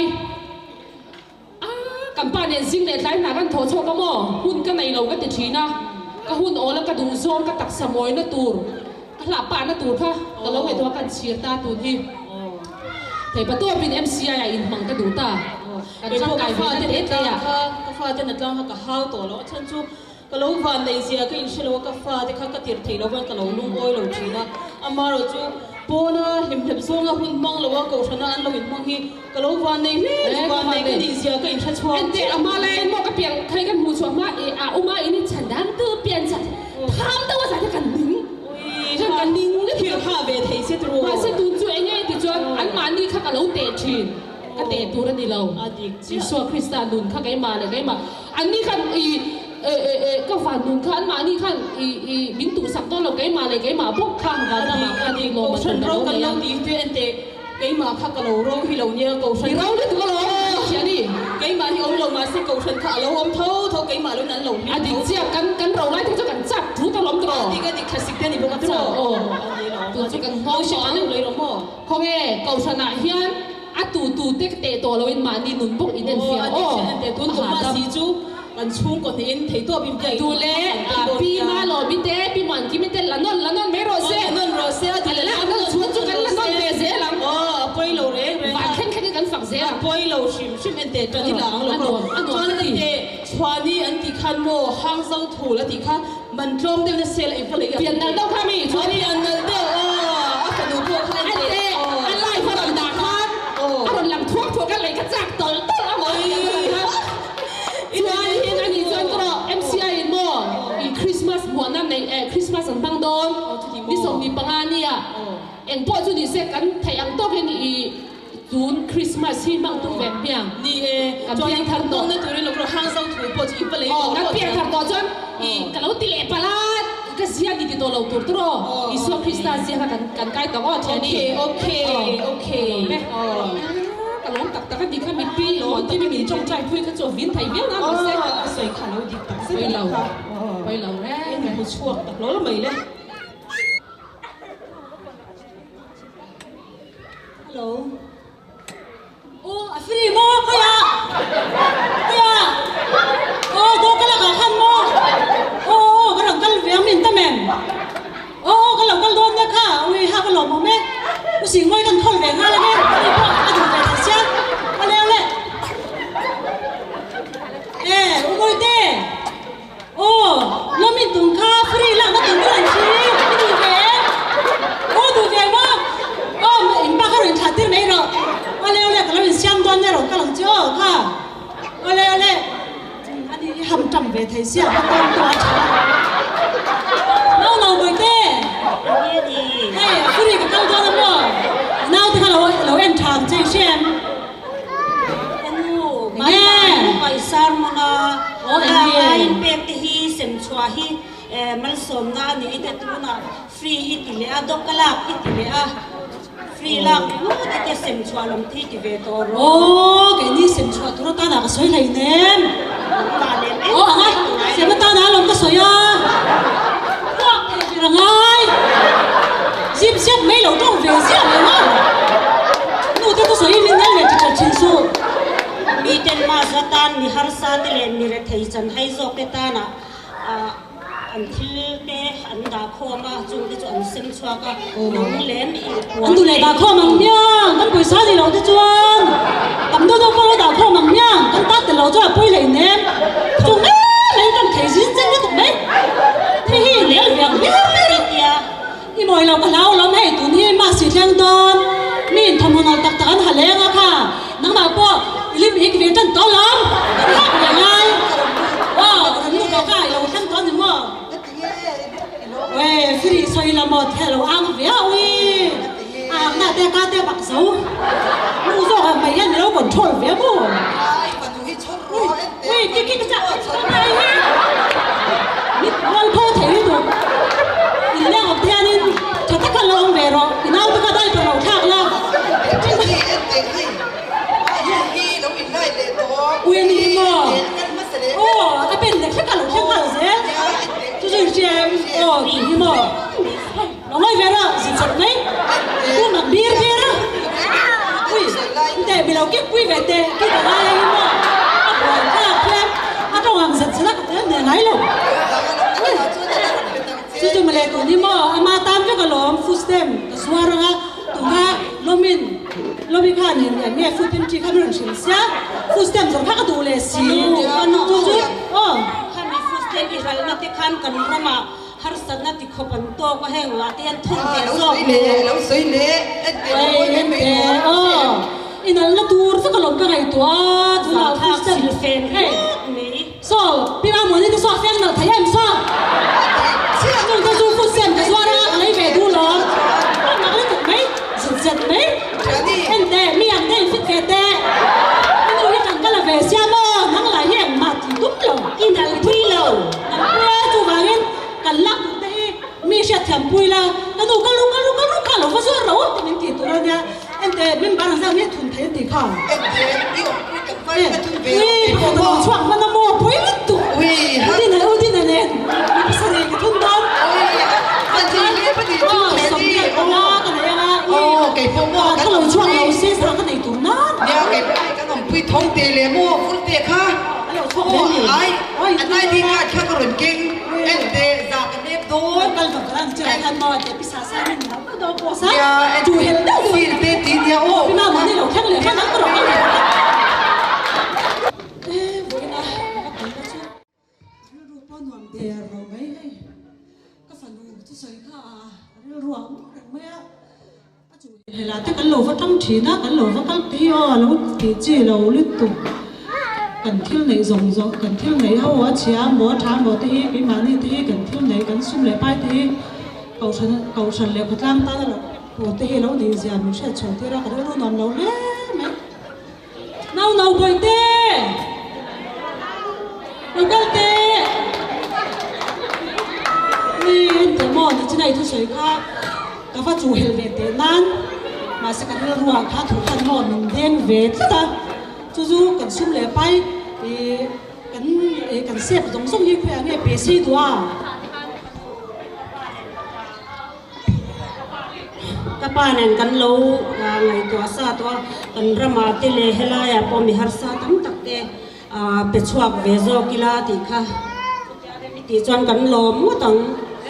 [SPEAKER 6] A, kan pa nen zing leh tlai hna kan thawh chhuak a maw? Hun ka nei lo ka ti thin a, ka hun awl a ka duh zawng ka taksa mawina tur, ka hlah pahna tur kha ka lo ngaihtuah a kan chhir ta tun hi. Theipa tawpin MCI ah inhmang ka duh ta, kan tangkai ve na te te a.
[SPEAKER 7] Ka fate na tlang kha ka hau tawh lo, a chhan chu Ka lo van nei zia ka inhre lo a, ka fate kha ka tirh theih loh ka lo lungawi lo thin a. Amaherawh chu pawna hlimhlep zawnga hun hmang lo a, kohhrana an lo inhmang hi ka lo van nei hle a ni. Van nei ka nih zia ka inhre chhuak.
[SPEAKER 6] Enteh, a hma laiin maw ka piang khai kan hmuh chhuah hma i a awm a, in i chhan dan tu pian chhan tham deuh a zah te kan ning. Chuan ka ning lutuk.
[SPEAKER 7] Thil kha ve thei se turu.
[SPEAKER 6] Mahse tun chu enge ti chuan anmahni kha ka lo teh thin. Ka teh tur a ni lo. Isua Krista nun kha keimah leh keimah. Anni khan i ka van nun kha anmahni khan i i min tuhsak dawn lo keimah leh keimah bawk kha van lamah khan i lawm an
[SPEAKER 7] Kohhran ro kan lo tih te ente keimah kha ka lo ro hi lo nia Kohhran
[SPEAKER 6] I ro lutuk alawm thian i.
[SPEAKER 7] Keimah hi awm lo mahse Kohhran kha a lo awm tho tho keimah lo in an lo hlim
[SPEAKER 6] A dik chiah kan kan ro lai te chu kan chak thut alawm tawh.
[SPEAKER 7] A dik a dik thlasik te a ni bawk a tawh.
[SPEAKER 6] Aw tun chu kan nghawng tawh ang. Khawnge Kohhranah hian A tu tu te ka teh tawh loin mahni nun bawk in en fiah aw.
[SPEAKER 7] A hahdam.
[SPEAKER 6] Tu le Pi Malawmi te Pi Muankimi te la nawn la nawn mai rawh se. An la nawn chhung chu kan la nawn ve zel ang. Van thleng thlengin kan fak zel ang. A nuam a nuam ka ti. Pian nalh deuh kha mi chuan Ente a live a rawn dah khan a rawn lang thuak thuak a lei ka chak tawlh tawlh a maw chuan in ani chuan ka rawh MCI in maw i Christmas muahna nei eh Christmas an hmang dawn ni 15 nia eng pawh chu ni se kan theih ang tawk in i Tun Christmas hi hmang tum ve hmiang.
[SPEAKER 7] Ni e,
[SPEAKER 6] Kan
[SPEAKER 7] chuan
[SPEAKER 6] piang thar tawh.
[SPEAKER 7] hmangna turin lo hang zo thu pawh chu i va lei
[SPEAKER 6] Aw,
[SPEAKER 7] tawh
[SPEAKER 6] kan
[SPEAKER 7] tawh
[SPEAKER 6] piang
[SPEAKER 7] chuan.
[SPEAKER 6] thar tawh chuan i ka lo ti leh palh a, ka zia ni ti tawh lo tur tur aw. Isua Krista zia kha kan kan kai tawh aw thiani.
[SPEAKER 7] Okay, okay,
[SPEAKER 6] Aw,
[SPEAKER 7] okay.
[SPEAKER 6] ka lawm e.
[SPEAKER 7] Aw.
[SPEAKER 6] Ka lawm tak tak a ti kha mipi muan kimi min tawngtai phui kha chu a vin thei viau na mahse.
[SPEAKER 7] Aw, a sawi kha lo dik tak zet
[SPEAKER 6] Pawi lo,
[SPEAKER 7] a nih kha. Aw.
[SPEAKER 6] pawi lo reng
[SPEAKER 7] In
[SPEAKER 6] reng.
[SPEAKER 7] hmu chhuak tak hlawl mai le.
[SPEAKER 8] Hello. Aw, a free maw? Khawiah? Khawiah? Aw, dawr ka lakah khan maw? Aw, aw, ka rawn kal ve ang min ta mem. Aw, aw, ka lo kal dawn nia kha. Ui, ha ka lawm awm e. U Singmawi kan khawl ve nghal ang e. Ani pawh a duh ve thei sia. A leu le. E, U Mawite. Aw, lawm in tum kha free lakna tur ka rawn thlir i, i duh ve em? Aw duh ve maw? Aw, in pa kha rawn thlah tir mai rawh. Awle awle, ka lo insiam dawn nia rawn kal ang che aw kha. Awle awle, ani i ham tam ve thei sia ka tawn tu a tha. No no Bawihte, hei a free ka kal dawn a maw? Naute kha lo en tha ang che i hria em?
[SPEAKER 9] Ka nu, Mai Pai sermon a in pek te hi sem chhuah hi malsawmna a ni te tunah free i ti leh a, dawk ka lak i ti leh a, free lak ringawt i tia sem chhuah lawm te hi ti ve tawh rawh.
[SPEAKER 8] Aw, keini sem chhuah tur atana ka sawi hlei nem. Aw, anga sem atana alawm ka sawi a, ruak thei ber angai. Zip zep mai lo tawng ve ziah mai maw? Nu te chu sawi min nel leh ti that thin suh.
[SPEAKER 9] Mi ten mask atan mi harsa te leh mi rethei chan hai zawk te tana an thil te an dah khawm a, chung te chu an sem chhuak a, nang lem i puan
[SPEAKER 8] An duh leh dah khawm ang hmiang, kan pawisa ni lo te chuan tam deuh deuh pawh lo dah khawm ang hmiang, kan tan tel lo chuan a pawi hlei nem, chung mai mai kan thei zin chen lutuk mai, hei hi nel ve ang hmiang mai. I mawi lo ka hlau lawm hei tun hi mahsi thleng dawn. ik ve tan tawh alawm, kan lak ve ngai. Aw, kan nu tawh kha i lo thleng tawh a ni maw? Ue, free sawi la maw theh lo ang ve a ui. A ang na te ka te bak zo. Nu zawk ang mai hian mi lo control ve maw? Ui, ui, ki ki ka chak ka ngai hi. Mit rual pho thei lutuk. In leng awm te hianin tha tak khan lo awm ve rawh. I naute kha diaper lo thlak la. Ui a ni hi maw? Aw, a pen lek hlek a lo thleng nghal zel. Chu chu i hria em? Aw, tih hi maw? Lo ngawi ve rawh, zin chawlh mai. Tu mak bir bir a. Ui, inte mi lo kik pui ve teh, kik a ngai a hi maw? A buai thlak hian a tawng ang zet zet a ka tel hneh ngai lo. Ui, chu chu mawle tun hi maw? Ama tan vek alawm, footstep ka zuar ang a, tuna lawmin, lawmi khan in eng nge food pantry kha min rawn hrilh sia, footstep zawrh kha ka duh leh si. Chu chu, aw.
[SPEAKER 9] Khami footstep i hralhna te khan kan ramah Harsatna ti khawp an tawk a heng ah te hian thawk ve zawk
[SPEAKER 5] lo sawi leh
[SPEAKER 8] ente aw inalna tur vek alawm ka ngaihtuah a tunah
[SPEAKER 9] Zangthak sil fen ringawt mai.
[SPEAKER 8] Saw Pima Mawni te saw feng nalh thei em saw chung te chu food stamp ka zuar a ka lei ve duh lawm a mak lutuk mai zut zet mai ente mi ang te in fit ve teh ka nu hi kan ka la ve sia maw nang lah hi engmah ti tum lo
[SPEAKER 9] inalh pui lo.
[SPEAKER 8] Kan pui a, chuvangin kan lak tur te hi mi hriat thiam pui la, ka nu ka ru ka ru ka ru kha lo va zuar ro tih min tih tur a nia, ente min bar ang zan nge thun thei a tih kha.
[SPEAKER 5] Ente i awm pui tak vai ka thun ve
[SPEAKER 8] ui pakhat a lo chhuak hman a maw pui lutuk u Dina u Dina nen mi pasarih ka thun dawn aw sawmriat panga ka nei anga ui pakhat ka lo chhuak lo se sa ka nei tur nan.
[SPEAKER 5] Nia kei pawh hei kan awmpui thawng teh leh maw fur teh kha.
[SPEAKER 8] A lo chhuak ve ni.
[SPEAKER 5] Ai, an ID card kha ka rawn keng en teh za ka nep dawn.
[SPEAKER 8] Kal vak vak ang chiah khan maw teh pisa sa min lo ka do pawh sa.
[SPEAKER 5] Nia, en
[SPEAKER 8] Chu hel deuh deuh.
[SPEAKER 5] Feel te ti nia aw.
[SPEAKER 8] Pi mama ni lo thleng leh hman ang ka rawh kal ve vak. Eh, vawiin a ka kal na chu. Rilru pawh nuam der lo mai hei. Ka fanu thusawi kha a rilru ang reng mai a. A chu hela te kan lo va tang thin a, kan lo va kal tih aw a lo tih chi lo lutuk. Kan thil neih zawng zawng, kan thil neih ho a chhia maw a tha maw te hi keimahni te hi kan thil neih kan sum leh pai te hi kohhran kohhran leh khawtlang tana lo pawh te hi a lo neih zia min hriat chhuah tir a, ka rilru nuam lo hle mai. Nau nau bawihte! Lo kal teh! Ui ente maw ni chinai thusawi kha ka va chuh helh ve teh nan mahse ka rilruah kha thu khan maw min deng ve tlat a chu chu kan sum leh pai ih kan ih kan sep zawng zawng hi khawiah nge pe sei duh a.
[SPEAKER 9] Ka pa nen kan lo ngaihtuah sa tawh a, kan ramah te leh helaiah pawh mi harsa tam tak te pe chhuak ve zawk ila tih kha chutia rem i tih chuan kan lawm ngawt ang.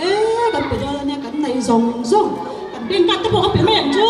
[SPEAKER 8] E kan pe dawn ania kan neih zawng zawng kan bank card te pawh ka pe mai ang chu.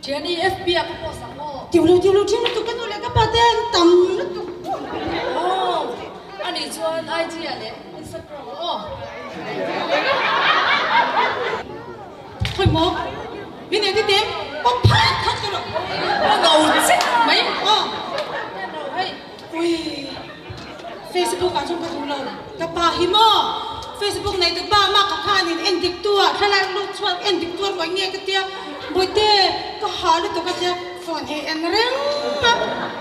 [SPEAKER 6] Thiani FB ah ka post ang maw?
[SPEAKER 8] Tiu lo tiu lo thian lutuk ka nu leh ka pa te an tam lutuk.
[SPEAKER 6] Aw anih chuan IG ah leh Instagram ah aw. Khawi maw? Min eng ti em?
[SPEAKER 8] Aw phak phak ka rawh.
[SPEAKER 6] Aw no chiah mai. Aw. Hei.
[SPEAKER 8] Ui. hi maw Facebook nei tu pa mah ka khan in en dik tu ah thlalak lut chhuak en dik tu a ruai nge ka tia Bawihte ka ha lutuk a tia phone hi en reng a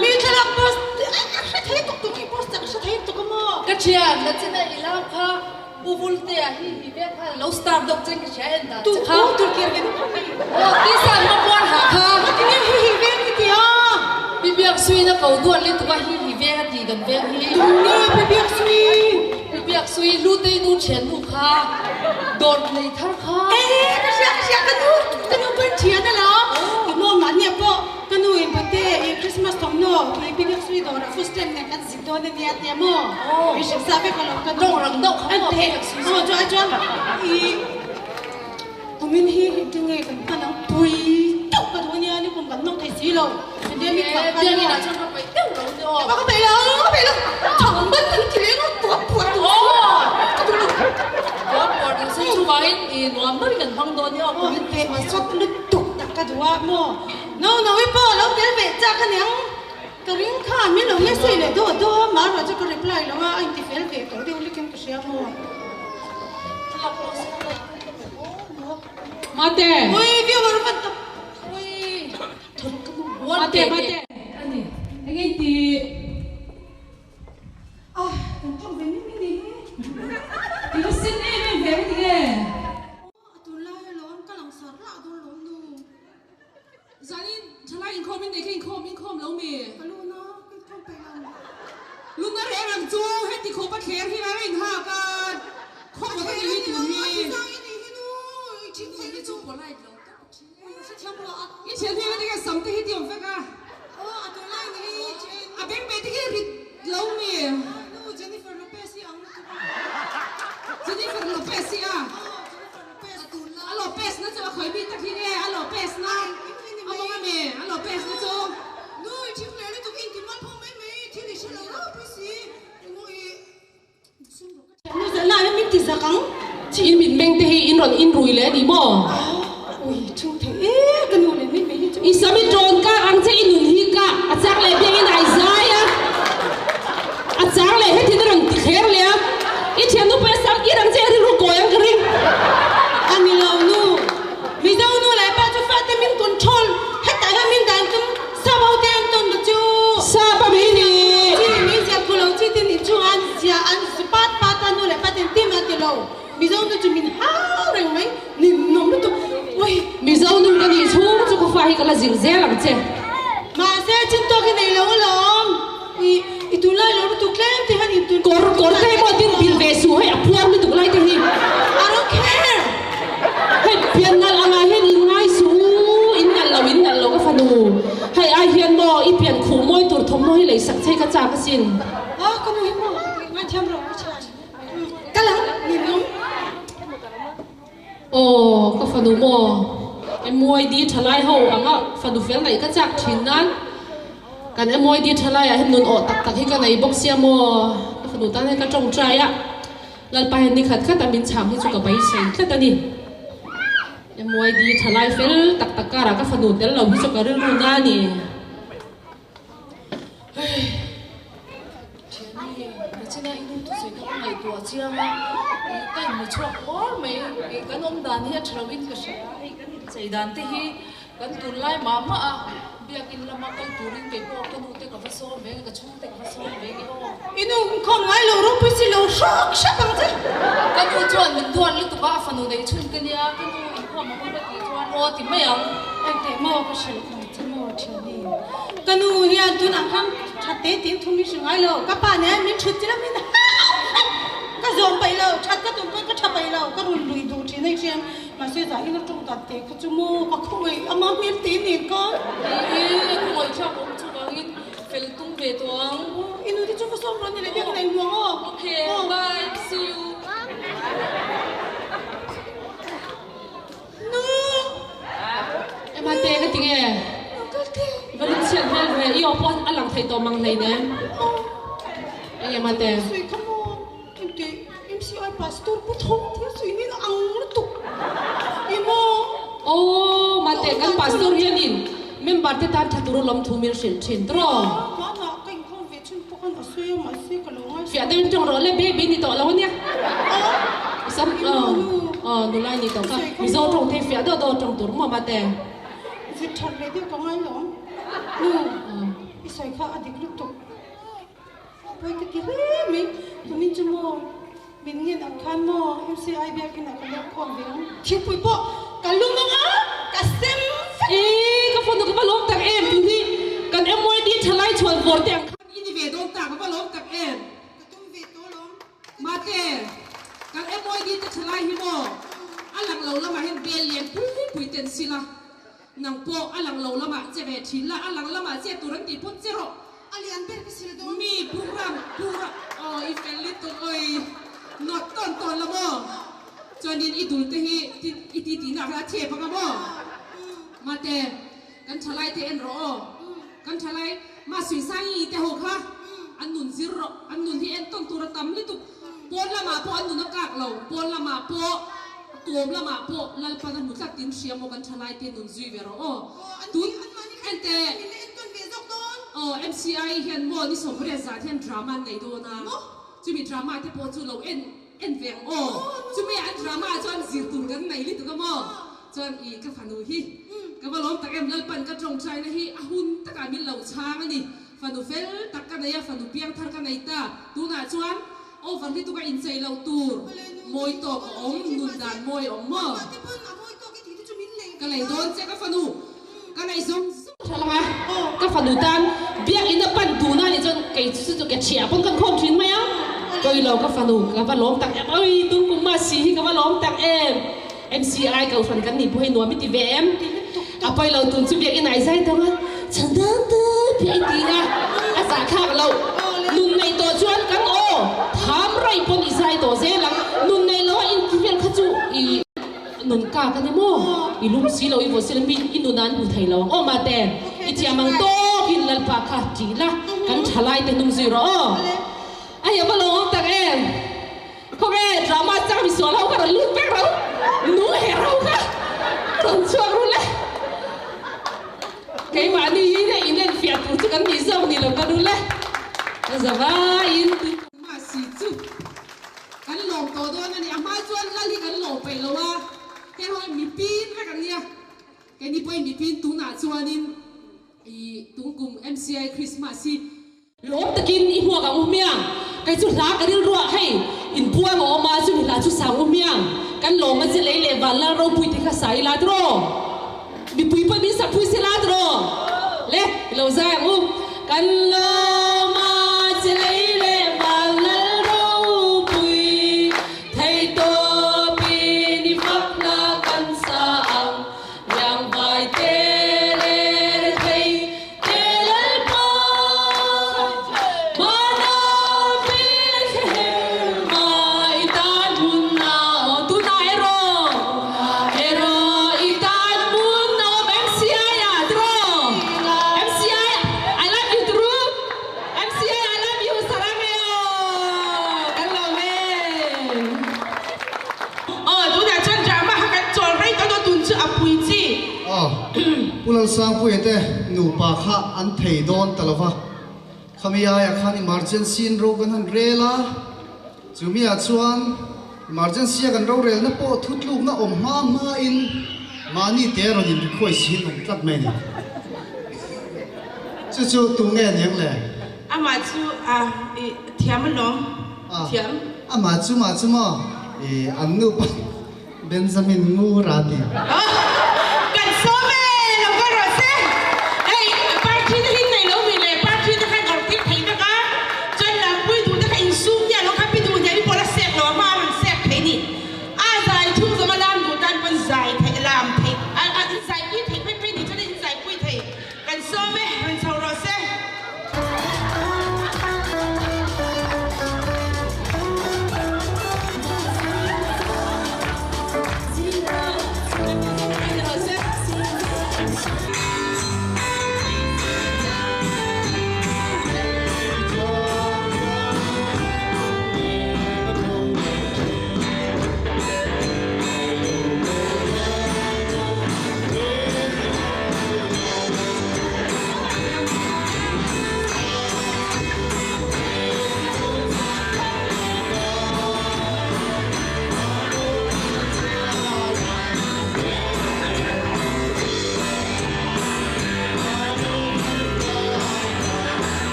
[SPEAKER 8] mi thlalak post a hre thei tuk tuk hi post ah ka hre thei tuk a maw.
[SPEAKER 10] Ka thian la china i lam kha Pu Vultea hi hi vek kha lo star deuh chen ka hria en dan che kha.
[SPEAKER 8] Tu kir ve deuh kha.
[SPEAKER 10] Aw tisa an va puan ha kha.
[SPEAKER 8] Ti nge hi hi veng i ti a.
[SPEAKER 10] Pi Biak Sui na ko duat le tuk a hi hi veng a ti kan veng hi.
[SPEAKER 8] Tu nge Pi Biak Sui.
[SPEAKER 10] Pi Biak Sui Lutei nu thian nu kha dawt nei thar kha.
[SPEAKER 8] E ka hria ka hria ka nu ka nu pawn thian a lo. I maw mahni ah pawh ka nu in pate i Christmas thawmhnaw i Pi Biak Sui dawrah food stamp nen kan Dawn a nia tia maw? I hrilh sa vek a lo ka
[SPEAKER 10] Tawng rang deuh kha maw?
[SPEAKER 8] Aw chu ai chuan i kumin hi engtin nge kan hman ang pui deuh ka duh a nia ni kum kan nawk thei si lo pandemic vang khan
[SPEAKER 10] maw? Biakinn ah chuan ka peih deuh lo nia aw.
[SPEAKER 8] Ka peih lo ka peih lo chang man kan ti leng a puar puar duh si ka duh lo.
[SPEAKER 10] Puar puar duh si chuvangin i nuam deuhin kan hmang dawn nia aw kumin
[SPEAKER 8] chu. Aw sawt lutuk tak ka duh a maw? No no i pawh lo tel ve chak a niang. Ka ring kha min lo message leh dawh dawh a, mahra chu ka reply lo a, a inti fel ve tawh deuh lekin ka hria maw?
[SPEAKER 6] Mate!
[SPEAKER 8] Ui viewer van tam
[SPEAKER 10] Ui
[SPEAKER 6] Mate mate! Ani eng in ti?
[SPEAKER 8] Ah kan tawng ve min min hi.
[SPEAKER 6] I va sin em em ve ti nge?
[SPEAKER 8] A tunlai alawm ka langsar lah dawn lawm nu.
[SPEAKER 6] Zanin thalai inkhawm in nei kha inkhawm inkhawm lo mi?
[SPEAKER 8] Ka luna ka inkhawm peih lo.
[SPEAKER 6] Luna reng ang chu heti khawpa thler hi a inhak a, khawp a ni hi tun hi. I thian hi enge sam te hi ti awm vek a? A beng ve te hi rit lo mi? Jennifer Lopez hi a. A Lopez na chu a khawi mi tak hi nge a Lopez na a mawng a mi a Lopez na chu.
[SPEAKER 8] Nui thing leh lutuk in ti mal pawh mai mai thil i hre lo ropui si emaw i sum rawh ka thiam nu zalna hian min ti zak ang.
[SPEAKER 6] In mit meng te hi in rawn in rui leh a ni maw?
[SPEAKER 8] Ui thu thei e ka nu leh mai mai hi chu.
[SPEAKER 6] I sam i tawn kak ang che i nun hi kah a chak leh biak in ai zai a a chang leh hetin a rawn ti thler leh a i thiannu pawh a sam kir ang che rilru kawi ang ka ring.
[SPEAKER 8] A ni lo nu Mizo nu leh pa chu fate min control hetah hian min dan tum sap ho te an tawn ta chu.
[SPEAKER 6] Sap a mi ni.
[SPEAKER 8] Chi min ziah thu lo chi tin inchhung an ziah an zu pat pat a nu leh pa ten tim an ti lo. Mizo nu chu min hau reng mai, ninawm lutuk. Ui!
[SPEAKER 6] Mizo nu ka nih chhung chu ka fa hi ka la zir zel ang che.
[SPEAKER 8] Mahse, chin tawk i nei lo alawm. I, i tunlai lo lutuk tlem te hian in tun.
[SPEAKER 6] Kawr, kawr te hi pawh tin bil ve suh hei, a puar lutuk lai te hi.
[SPEAKER 8] I don't care!
[SPEAKER 6] Hei, pian nalh angah hian in ngai suh u, in nalh lo, in nalh lo ka fanu. Hei ai hian maw, i pian khuh mawi tur thawmhnaw hi lei sak che ka chak asin.
[SPEAKER 8] Ah, ka nu hi maw, ngaithiam rawh ka chhan. Ka lang ninawm.
[SPEAKER 6] Aw ka fanu maw MYD thalai ho anga fanu fel ngaih ka chak thin nan kan MYD thalai ah hian nun awh tak tak hi ka nei bawk sia maw ka fanu tan hian ka tawngtai a Lalpa hian ni khat khat a min chhang hi chu ka beisei tlat a ni MYD thalai fel tak tak karah ka fanu tel lo hi chu ka rilru na a ni.
[SPEAKER 10] Hei, thiani, nachina i nu thusawi kha ka ngaihtuah chiang a, ih ka inhmu chhuak uar mai, ih kan awm dan hi a tha loin ka hria a, hei kan inchei dan te hi kan tunlai mah mah a, biakin lama kal turin kei pawh ka nu te ka va sawm ve nge, ka chhung te ka va sawm ve nge aw.
[SPEAKER 8] I nu inkhawm ngai lo ropui si lo hrawk hrep ang che.
[SPEAKER 10] Ka nu chuan min duat lutuk a, a fanu neih chhun ka nia, ka nu inkhawm ang ka tih chuan aw ti mai ang.
[SPEAKER 8] Engteh maw ka hrilh ang che maw thiani. Ka nu hian tunah khan that te tiin thum min hrilh ngai lo, ka pa nen min thut chilam in hau hrep ka zawm paih lo, that ka tum pawn ka tha paih lo, ka run lui duh thin a i hriam, mahse zahin a tawng dan te kha chu maw ka khawngaih ama hmel te nen khan.
[SPEAKER 10] Ni e, khawngaih thlak awm chuvangin fel tum ve tawh ang.
[SPEAKER 8] I nu te chu va sawm rawn ni leh biak nei muang aw.
[SPEAKER 10] Okay, bye, see you.
[SPEAKER 8] Nu!
[SPEAKER 6] Emma te ka ti nge? Va lung chhiat hmel ve, i aw pawh a lang thei tawh mang hlei nen. Eng Emma te?
[SPEAKER 8] Sui come on, engti MCI pastor pu thawm thil sui nin ang lutuk i maw?
[SPEAKER 6] Aw mate kan pastor hianin member te tan tha tur a lawm thu min hrilh thin tawh.
[SPEAKER 8] Hmanah ka inkhawm ve chhun pawh.
[SPEAKER 5] khan a sawi a mahse ka lo ngaihsak.
[SPEAKER 6] Fiah deuhin tawng rawh le baby ni tawh lo ania. Sam aw nula ni tawh kha Mizo tawng te fiah deuh deuh tawng tur maw mate.
[SPEAKER 5] Zir that leh deuh ka ngai lo ang. Nu i sawi kha a dik lutuk. Pawi ka ti hle mai. Tumin chu maw min ngen ang khan maw MCI biakin ah ka leng khawm ve ang. Thingpui pawh ka lum ang a, ka sem vek.
[SPEAKER 6] Ee ka phone ka va lawm tak em tun hi kan MYD thalai chhuan vawr te ang khan i ni ve dawn ta ka va lawm tak em.
[SPEAKER 5] Ka tum ve tawh lawm.
[SPEAKER 6] Mate kan MYD te thalai hi maw a lang lo lamah hian bel lian pui pui ten sila Nang pawh a lang lo lamah che ve thin la, a lang lamah che tur an tih pawn che rawh.
[SPEAKER 5] A lian ber ka sil dawn.
[SPEAKER 6] Mi program pura aw i fel lutuk awi nawt tawn tawn la maw? Chuanin i dul te hi i ti tihna kha a thep anga maw? Mate, kan thalai te en rawh aw. Kan thalai mah Suisangi te ho kha an nun zir rawh, an nun hi en tawn tur a tam lutuk. Pawn lamah pawh an nun a kak lo, pawn lamah pawh, kawm lamah pawh Lalpan a hmu tlat tin hria maw kan thalai te nun zui ve rawh aw. Tun ente aw MCI hian maw ni 80 zat hian drama an nei dawn a, chumi drama te pawh chu lo en en ve ang aw. Chumi an drama ah chuan zir tur kan nei lutuk a maw. Chuan i ka fanu hi ka va lawm tak em Lalpan ka tawngtaina hi a hun takah min lo chhang a ni. Fanu fel tak ka nei a, fanu piang thar ka nei ta. Tunah chuan over lutuk a inchei loh tur mawi tawk a awm, nun dan mawi a awm maw? Ka lei dawn che ka fanu, ka nei zawng zawng tha lang a, ka fanu tan biakinn a pan duhna anih chuan kei chu chu ke chhiah pawn kan khawm thin mai a, Kawilo ka fanu ka va lawm tak em, oi tungkum ma si hi ka va lawm tak em. MCI kohhran kan nih pawh hi nuam i ti ve em? A pawi lo tun chu biakinn ah i zai tawng a, chhan dan tep hi a i ti a, a zah thlak loh. Nun neih tawh chuan kan aw tham raih pawn i zai tawh zel ang. Nun neih loh a inti vel kha chu i nun kak a ni maw? I lum si lo, i vawt si lo, mi i nun ah an hmu thei lo ang aw mate. I thiam ang tawkin Lalpa kha ṭih la, kan ṭhalai te hnung zui rawh aw. A hi a va lawmawm tak em? Khawve drama chang misual ho kha rawn lut vek ro, nu her ho kha rawn chhuak ru le. Keimahni hi hei inenfiah tur chu kan nih zawk ni lo ka ru le. Ka zavaiin tun si chu kan lawm tawh dawn a ni. A hma chuan lal hi kan lawm peih lo a, heng ho hi mipin vek an nia. Keini pawhin mipin tunah chuanin i tungkum MCI Christmas hi Lawm takin i hmuak ang u hmiang. Kei chu hla ka rilruah hei inpuang a awm a, chumi hla chu sang u hmiang. Kan lawm a che lei leh van lal ropui te kha sa ila tiraw? Mipui pawh min sak phui se la tiraw? Le, i lo zai ang u. Kan lawm a che lei leh van lal ropui, Theihtawpin i fak hla kan sa ang, Riangvai te leh rethei te Lalpa, Hmana Bethlehem ah i tan hmun a awm. Tunah erawh, erawh i tan hmun a awm. MCI ah tiraw? MCI, I love you turu. MCI, I love you sarangeo. Kan lawm e.
[SPEAKER 3] Aw, tunah chuan drama kha kan chawl rei tawh dawn tun chu a pui chi.
[SPEAKER 2] Aw, Pu Lalsangpuia te nupa kha an thei dawn ta lova, khami aiah khan emergency in ro kan han rel a, chumi ah chuan emergency a kan rorelna pawh thutlukna awm hma hma in mahni te rawn in request hi an awm tlat mai a ni. Chu chu tu nge aniang le?
[SPEAKER 3] Amah chu a thiam alawm. Thiam.
[SPEAKER 2] Amah chu mah chu maw i an nupa Benjamin Ngura ti.
[SPEAKER 3] Kan sawm e lo va rawh se. Hei party te hi nei lo mi le party te khan awrh tir thei vek a chuan lampui duh te kha insum hian lo kha pi duh hniam i pawl a sek lo a hma a rawn sek thei ni. A zai thung zawm a lam duh tan pawn zai theih lam theih a in zai pui theih phei phei ni chuan in zai pui thei. Kan sawm e, rawn chho rawh se.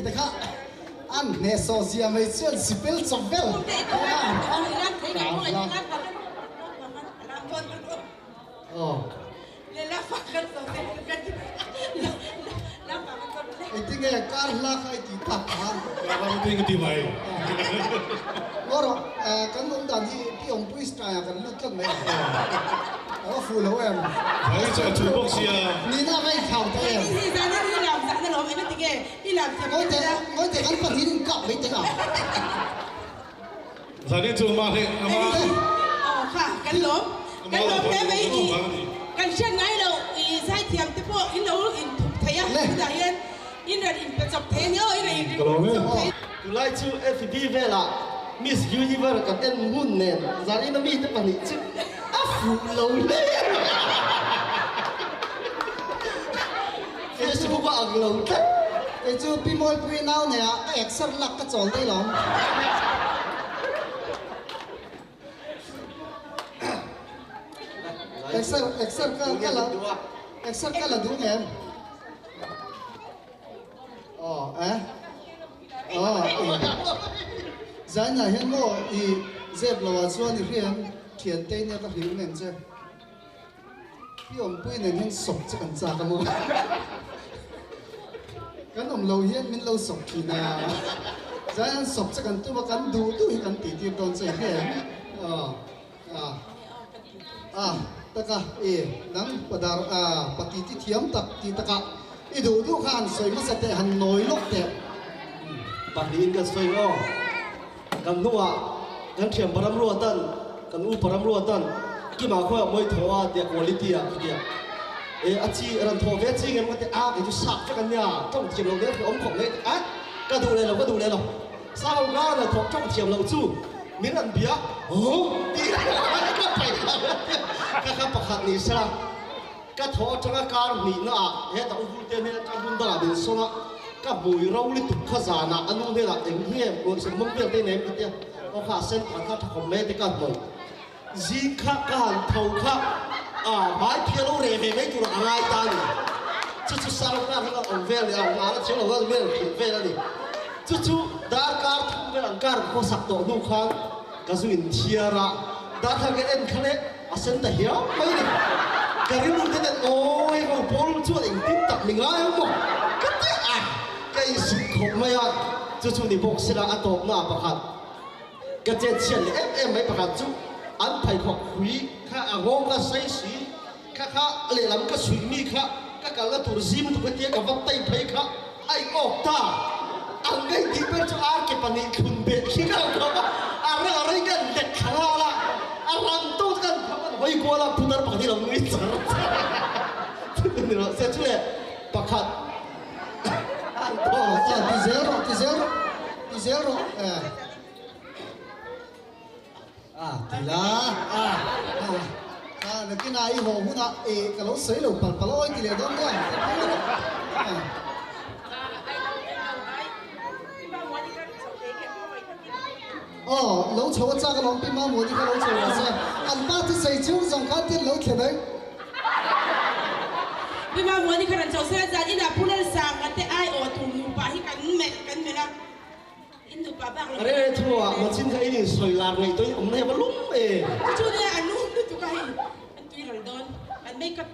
[SPEAKER 2] te kha an hnehsawh zia mai chuan sipel chawp vel aw. Engtinge kar hla kha i tih tak kha?
[SPEAKER 11] Ram ka ti mai.
[SPEAKER 2] Ngaw rawh, kan awm dan hi Pi Awmpui style ah kan lut tlat mai ang. A va fuh lo em?
[SPEAKER 11] Thai chu a thu bawk sia.
[SPEAKER 2] Nina ka inthlau ta em? Ngawite, ngawite kan pahnih in kap mai teh ang.
[SPEAKER 11] Zanin chu ama hleh ama.
[SPEAKER 3] Aw kha kan lawm kan lawm hle mai i kan hriat ngai lo i zaithiam te pawh in lo in thup thei a tunah hian in rawn in pe chawp thei a ni aw in rawn in ring chawp thei.
[SPEAKER 12] Tunlai chu FB velah Miss Universe kan en ngun nen zanin a mite pahnih chu a fuh lo hle mai. Facebook a ang lo tlat.
[SPEAKER 2] Kei chu Pi Mawipui nau neiah ka exer lak ka chawl daih lo. Exer exer ka ka la exer ka la duh em? Aw eh aw i Zainah hian maw i zep lo ah chuan i hria em thiante nia ka hrilh nen che. Pi awmpui nen hian sawp che kan chak a maw? Kan awm lo hian min lo sawp thin a, zai an sawp che kan tum a, kan duh duh hi kan tih tir dawn che hle em? Aw a a taka i nang padar a pati ti thiam tak tih takah i duh duh kha han sawi hmasa teh han nawi lawk teh.
[SPEAKER 12] Pahnihin kan sawi maw? Kan hnuah kan thiam param ruatan, kan u param ruatan Kima khawiah mawi thaw a tia quality ah ka tia. E a chi rawn thaw ve chi ngem ka ti a kei chu sap vek an nia tawng thiam loh vel khi awm khawp mai a ka duh leh lo ka duh leh lo. Sau ka rawn thawk tawng thiam loh chu min rawn bia huh tih ka paih lo a tia ka kha pakhat ni sela ka thaw atanga kar hnihna ah hetah u Vulte hnen atang hmun dangah min sawn a, ka hmui ro lutuk kha zanah a nu hnenah eng hi em rawn sem mawm vel te nei em ka tia, aw kha a sen phan kha tha khawp mai a ti ka hnawih zing kha ka han tho kha a hmai phia lo reh ve mai turah a ngai ta a ni, chu chu sarangkar kha ka awm vel leh a, nghah la thiam lo khan vel hrilh vel a ni, chu chu darkar thum vel an kar ka khawsak tawh hnu khan ka zu inthiar a, darthlang ka en kha leh. A sen ta hiau mai ni. Ka rilru te ten aw hei ho pawl chuan engtin tak ni ngai ang maw ka ti a, ka insuk khawp mai a, chu chu ni bawk sela a tawpna ah pakhat ka chet chhiat leh em em mai pakhat chu an pheikhawk hui kha a nghawng ka sei si kha kha lehlam ka suih mi kha ka kalna tur zim tuk atia ka va tai phei kha a in awk ta ang ka intih ber chu ar ke pahnih thlun beh khi ka lo khawp a, a rang a rei ka an let thla nghal a, a rang to chu ka an pham an hawi kual a, putar pakhat hi lo nui char char a, chuti ni rawh se chu le pakhat an thaw
[SPEAKER 2] Aw ti zel rawh ti zel rawh ti zel rawh eh. A ti la a a nakinah i haw hunah e ka lo sawi lo pal pal awi ti leh dawn nia ka ti rawh a. Aw lo chho a chak alawm pi Mamuani kha lo chho rawh se an pa chu sawi chhung zawng khan tin lo thlen ai.
[SPEAKER 3] Pi Mamuani kha rawn chho se a zan inah Pu Lalsanga te aiawh tur nupa hi kan melh kan melh a.
[SPEAKER 12] Re re thu ah machin kha in in sawi lar ngei tawh in awm na hi a va lum e.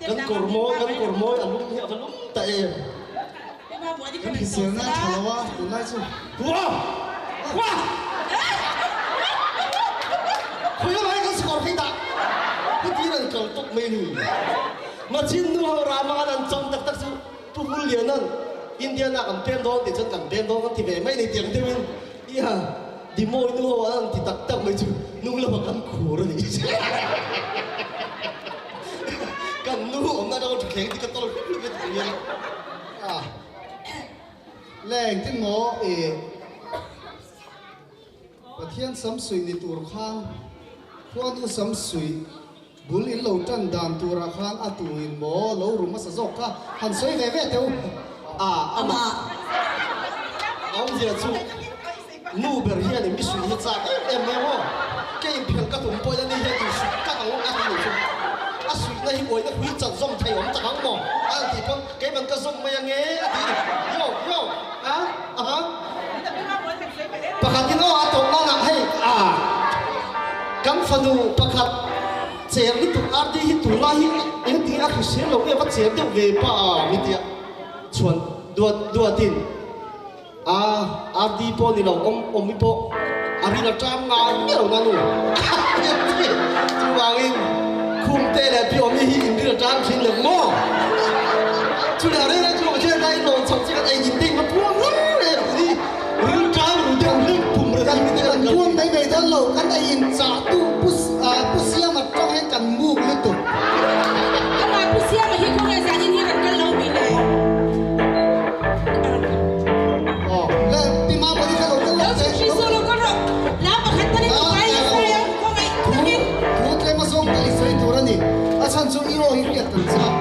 [SPEAKER 12] Kan kawr mawi kan kawr mawi a lum hi a va lum ta em.
[SPEAKER 2] Kan hrisel na tha lo a tunlai chu.
[SPEAKER 12] Wah! Wah! Khawi lamah hian kan score phei dah. Heti in an kal tawp mai ni. Machin nu ho rama an an chawm tak tak chu. Pu Vullianan Indiana kan pem dawn tih chuan kan pem dawn kan ti ve mai ni tiang deuhin ia Dimawi nu ho an han ti tak tak mai chu hnung lamah kan khur a nih chu. Kan nu awmna atanga thutthleng ti ka tawl hlup hlup e tih hian.
[SPEAKER 2] A le engtin maw i Pathian samsuih ni tur khan khuanu samsuih Bul in lo tan dan turah khan a tu in maw lo ru hmasa zawk kha han sawi ve ve teh u.
[SPEAKER 12] A amah awmzia chu nu ber hian in mi suih hi chak em em mai maw? Ke in phelh ka tum pawhin ani hian in suih tak ang a ti lo chu a suihna hi uaina hui chat zawm thei awm tak ang maw? A han tih pawn keiman ka zawm mai ange a ti ni. Yo yo a aha.
[SPEAKER 2] Pakhatin aw a tawp nanah hei a kan fanu pakhat cher lutuk RD hi tunlai hi engtin a hrisel lo nge va cher deuh ve pa a mi tia chuan duat duatin a RD pawh ni lo awm awmi pawh a ril a ṭam ngai miah lo na nu chuvangin Khumte leh Pi Awmi hi in ril a ṭam ṭhin lem maw? Chuleh a rei rei chu Pathian kha in lawm chhoh chi kan ei in te in va puang reng reng hi ril ṭam ru deuh hlek pum reng hi mite kan kal
[SPEAKER 13] Puang mai mai dawn lo, kan ei in chah tu Pu Pu Siama ṭawng hian kan muk lutuk.
[SPEAKER 3] Amah Pu Siama hi khawnge zanin hi rawn kal lo mi le?
[SPEAKER 13] Aw le Pi Mapawni kha lo kal lo che.
[SPEAKER 3] Lo chhuk lo kal rawh. Lam pakhat tal in upai leh sai ang khawngaih takin.
[SPEAKER 13] Thu tlem a zawng tal i sawi tur a ni. A chhan chu i aw hi hriat kan chak.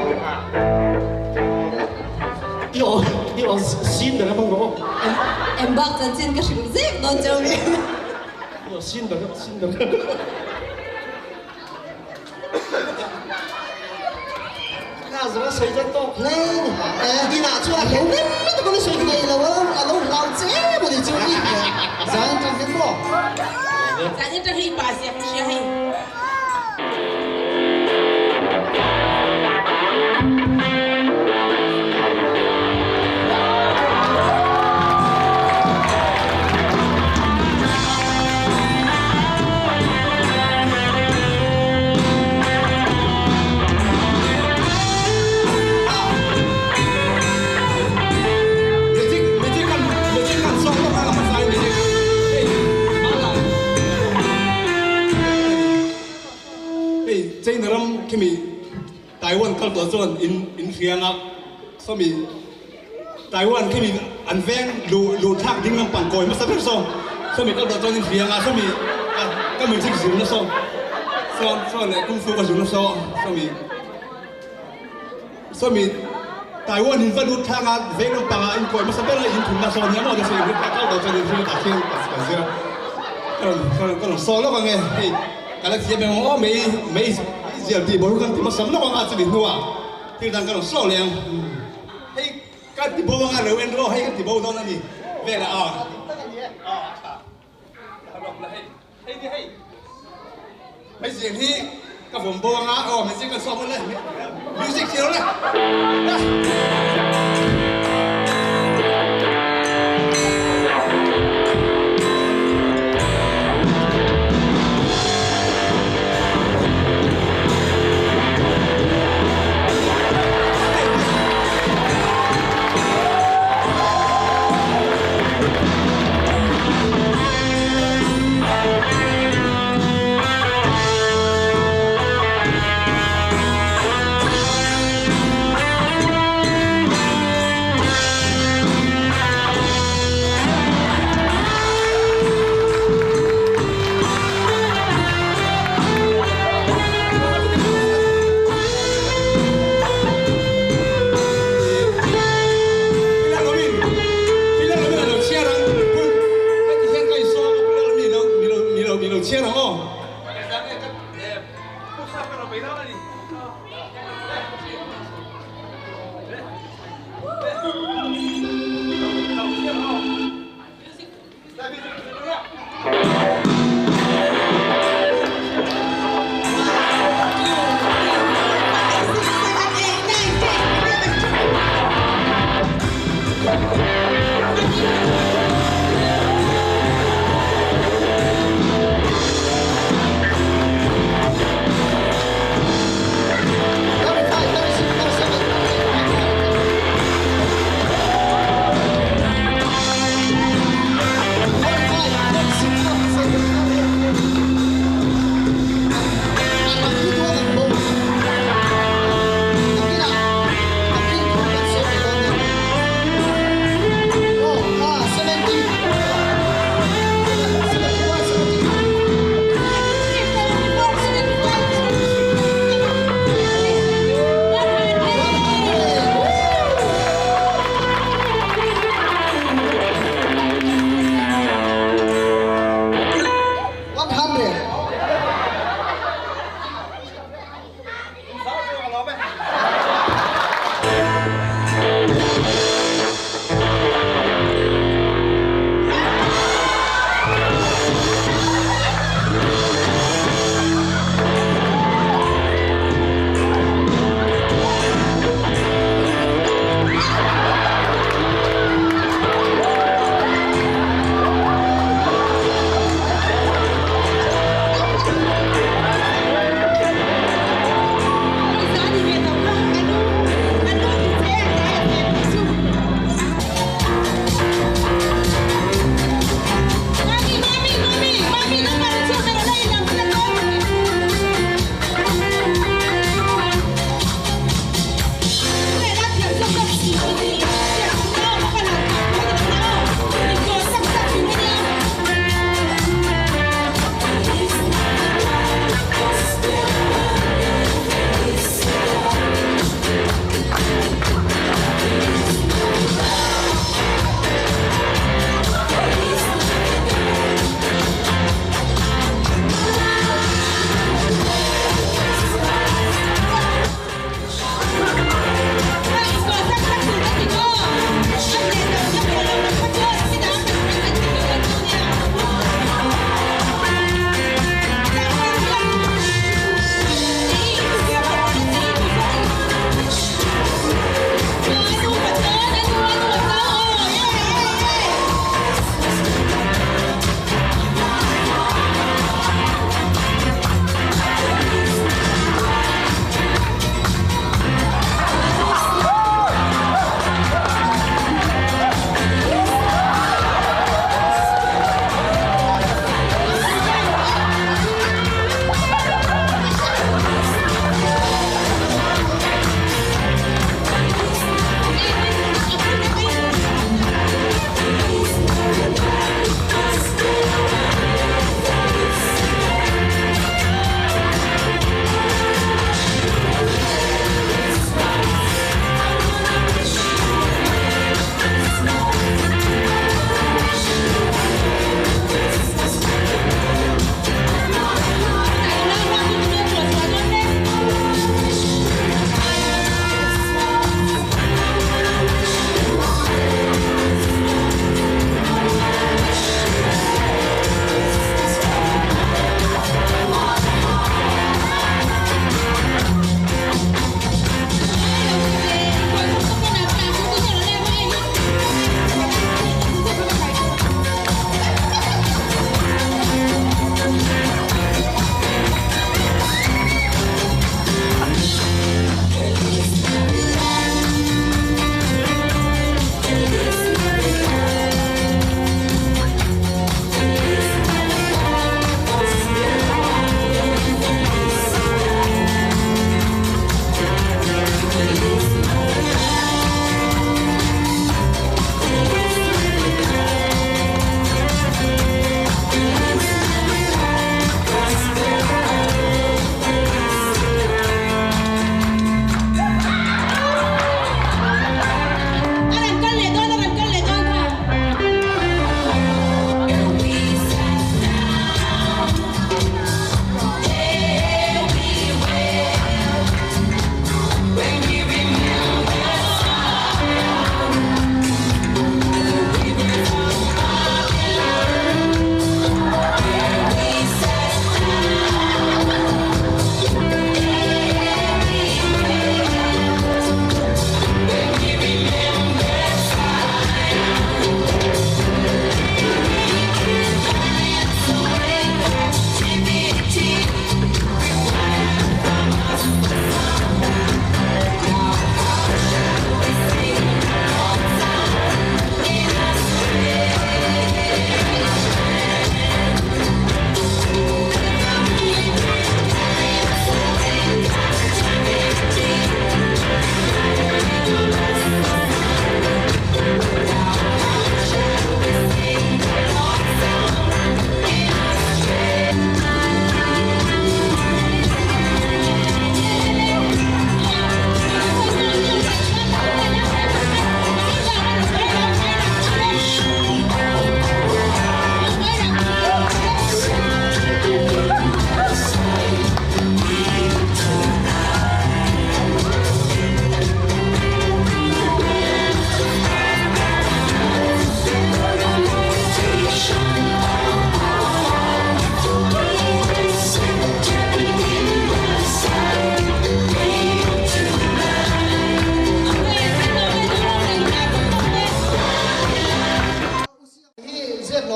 [SPEAKER 12] I aw i aw sin ber a hmang rawh aw.
[SPEAKER 14] Em bak chanchin ka hrilh zek dawn cheu mi.
[SPEAKER 12] I aw sin ber sin ber.
[SPEAKER 2] Ka zawng a sawi chuan tawk hle ni. Inah chuan
[SPEAKER 13] a hlau rem lutuk a ni sawi thei lo a, a lo hlau che em a ni chu i zan atang hian maw?
[SPEAKER 3] Zan atang hi i pa zia ka hria hei.
[SPEAKER 11] Hei China ram khimi Taiwan kal tawh chuan in in hriang a sawmi Taiwan khimi an veng luh luh thlak ding lampang kawi hmasa ber saw sawmi kal tawh chuan in hriang a sawmi ka music zirna saw sawn sawn leh kung fu ka zirna saw sawmi sawmi Taiwan in va lut thlak a veng lampang ah in kawi hmasa ber a in thumna saw nia maw te saw in kal tawh chuan in hriang a tah khian ka zir a ka rawn ka rawn ka rawn saw lawk ang e hei ka la thiam em aw mei mei zial tih boruak kan ti hmasa lawk ang a chumi hnuah thil dang ka rawn saw leh ang. Hei ka ti bo anga lo en rawh hei ka ti bo dawn a ni vel a aw aw a tha a lawk la hei hei ni hei hei zing hi ka vawm bo anga aw music kan sawm le music thil le.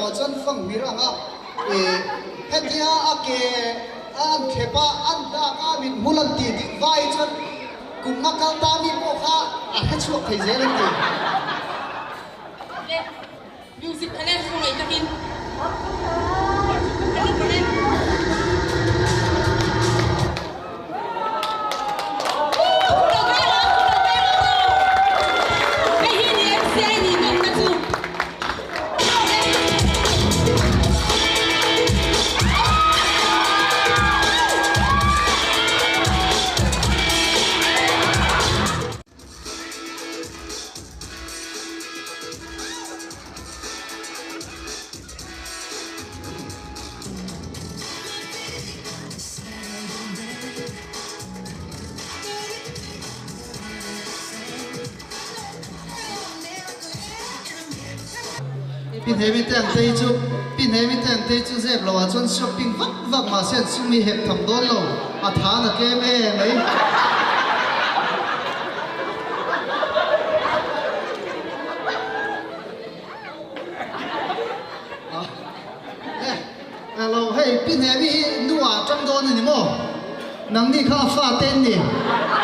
[SPEAKER 2] lo chuan fang mir anga e hetia a ke an thepa an dak a min hmulan ti dik vai chuan kum nga kal ta mi pawh kha a hre chhuak thei zel an ti.
[SPEAKER 3] Music kha le khawngaih takin. Hei hi ni MCI ni nawmna chu.
[SPEAKER 2] Pi Hnemi te ang te hi chu Pi Hnemi te ang te hi chu zep lo ah chuan shopping vak vak mahse an sum hi hek tham dawn lo a than a tlem em mai. Hello, hei Pi Hnemi hi nu ah tang dawn a ni maw? Nangni kha a fa te an ni.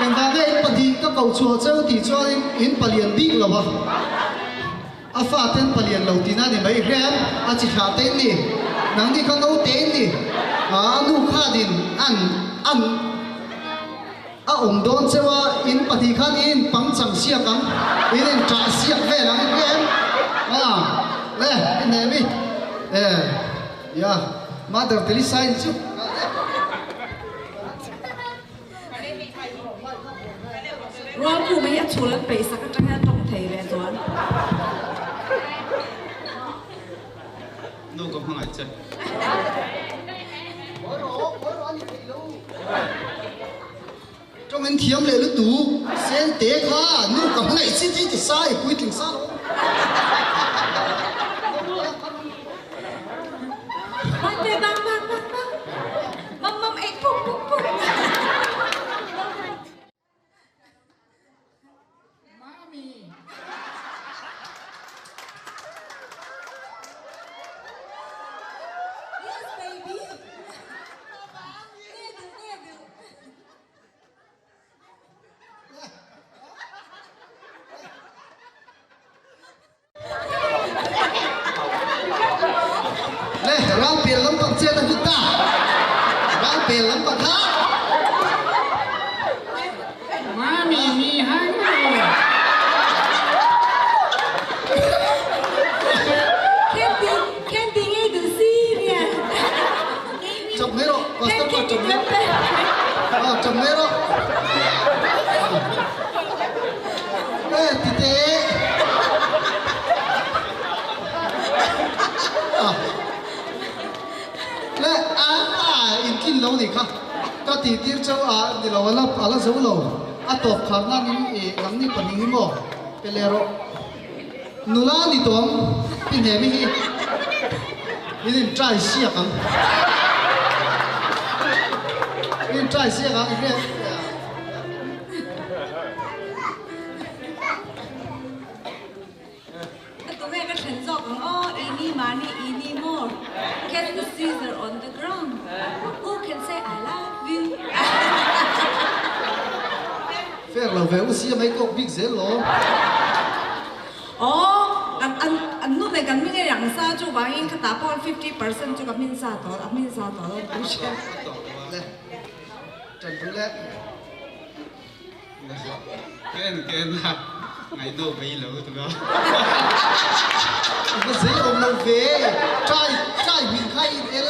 [SPEAKER 2] Engvah nge in pahnih ka ko chhuah cheu tih chuan in in palian bik lo a. A fa te an palian lo tihna a ni mai hrem, a chi thlah te in ni. Nangni kha naute in ni. A nu khanin an an. A awm dawn cheu a, in pahnih khan in in pang chang siak ang, in in ṭah siak vel ang em? A, le, i hnem i, e, ya, Mother Teresa in chu.
[SPEAKER 14] Rualkhuma hi a chhul an peih sak atang hian a tawng thei ve chuan.
[SPEAKER 1] Nu ka hmangaih che.
[SPEAKER 2] Tawng in thiam leh lutuk sen te kha nu ka hmangaih che tih ti sa i puitling sa lo.
[SPEAKER 14] Mate bang bang bang bang mam mam eih puk puk puk.
[SPEAKER 5] Mami.
[SPEAKER 14] Yes baby. Nge duh nge duh.
[SPEAKER 2] Le ral pel lampang chet a hut ta. Ral pel lampang kha.
[SPEAKER 5] Mami mi han
[SPEAKER 14] Candy candy ngei duh si nia.
[SPEAKER 2] Chap mai rawh pastor pa chap mai rawh. Chap mai rawh. E tite. Le a in tlin lo ni kha ka tih tir chauh a ni lo a la a la zo lo a tawp khar nan in i lam ni pahnih hi maw pe leh rawh nula ni tawng ti hnem hi in in try siak ang in try siak ang i
[SPEAKER 14] Ka tu nge ka thlen zawk ang aw, Ini mani ini more, Catch the scissor on the ground, Who can say I love you.
[SPEAKER 2] Fair lo ve u sia mai kawk bik zel lo.
[SPEAKER 14] Aw, kan an an nu nen kan hming a yang sa chu vangin ka tah pawh 50% chu ka hmin sa tawh a hmin sa tawh lo tih hria.
[SPEAKER 2] Le, tan tu le.
[SPEAKER 1] Ka en ka en a, ngaihnawh mai lo tuk a.
[SPEAKER 2] Va zei awm lo ve, trai trai hming kha i el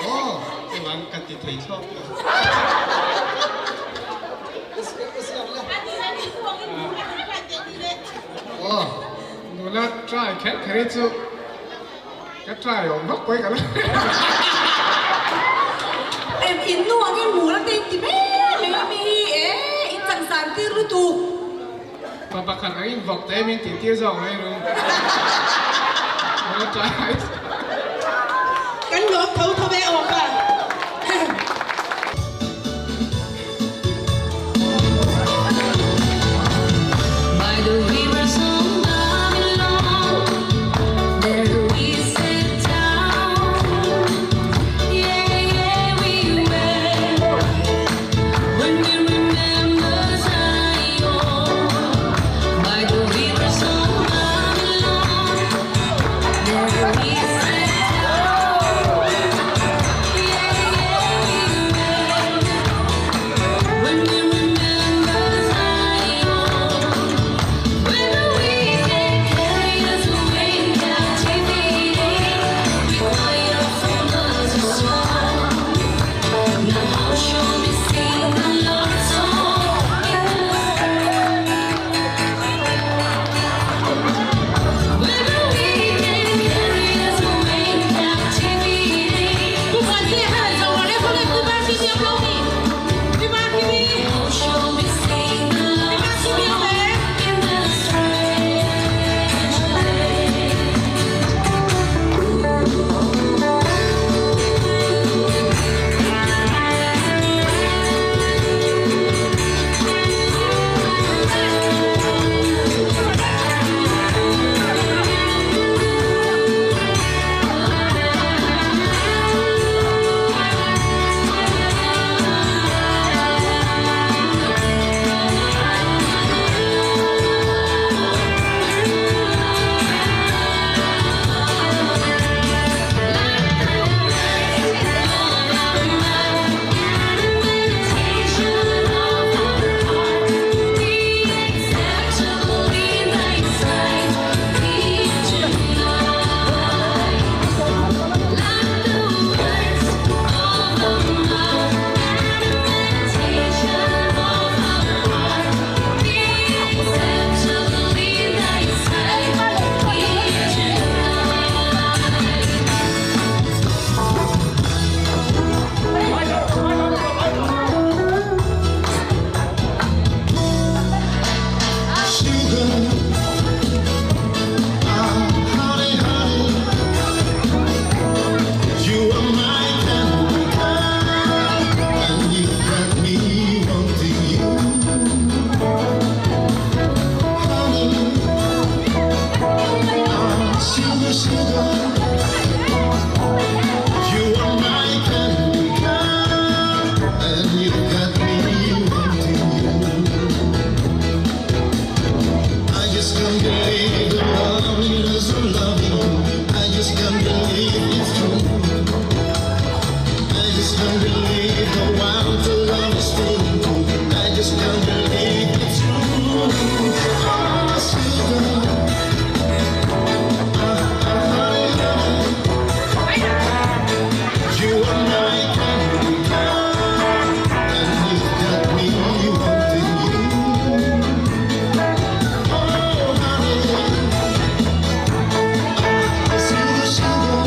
[SPEAKER 2] aw.
[SPEAKER 1] Chuvang ka ti thei thlawk lo.
[SPEAKER 5] Nula trai kher kher hi chu ka trai awm vak pawh hi ka la.
[SPEAKER 14] Em in nu angin hmuh la te in ti mai mai mi hi e in changsan tir lutuk.
[SPEAKER 5] Pa pakhat angin vawk te min tih tir zawk mai ru. Nula trai.
[SPEAKER 3] Kan lawm tho tho ve awk a.
[SPEAKER 15] can't believe it's true. I just can't believe how wild the love is feeling. I just can't believe it's true. Oh, sugar. You are my candy, and you've got me wanting you. Oh, honey, sugar, sugar.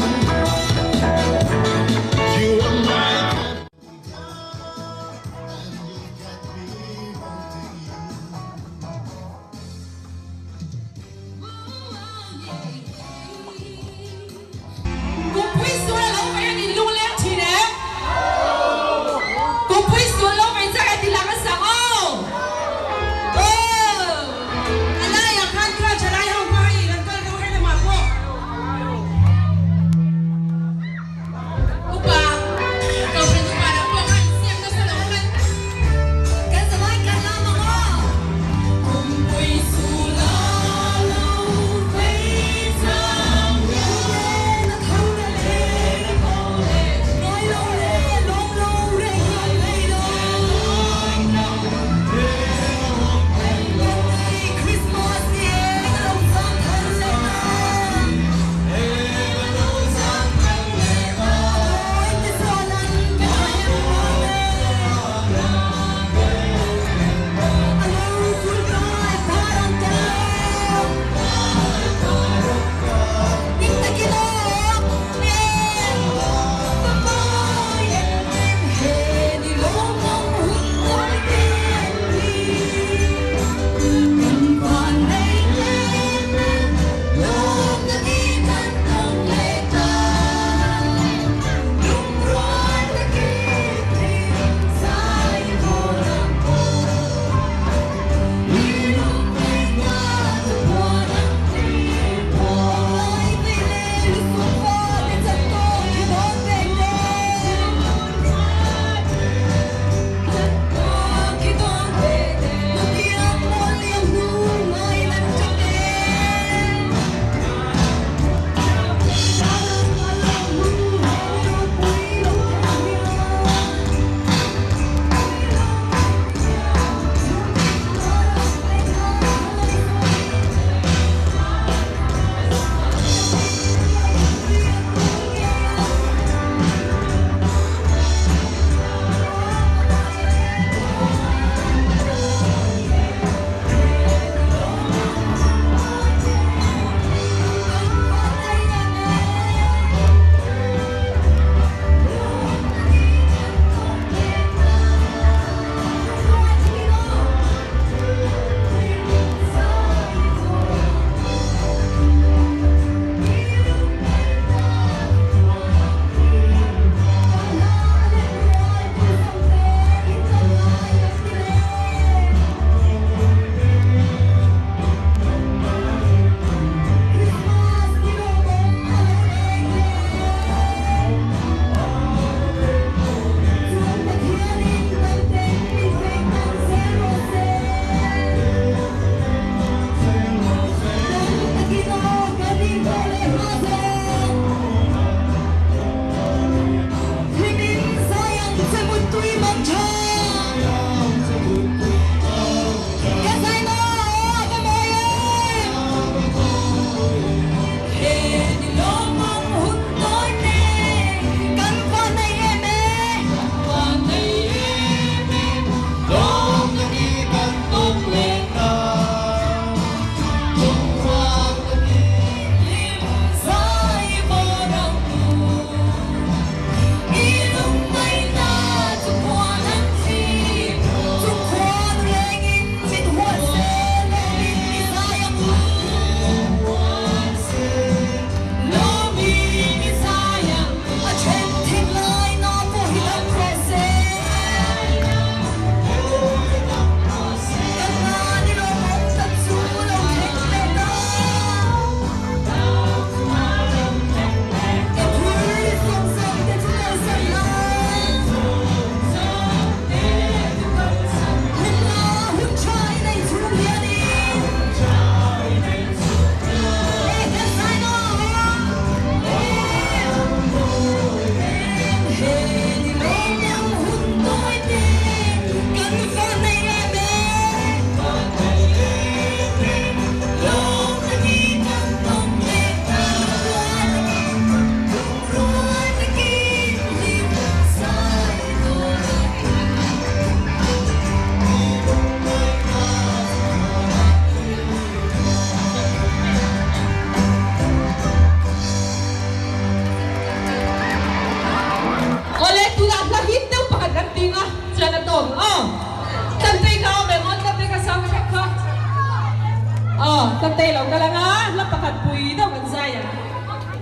[SPEAKER 6] Aw, Tantei lo kal anga hla pakhat pui deuh kan zai ang.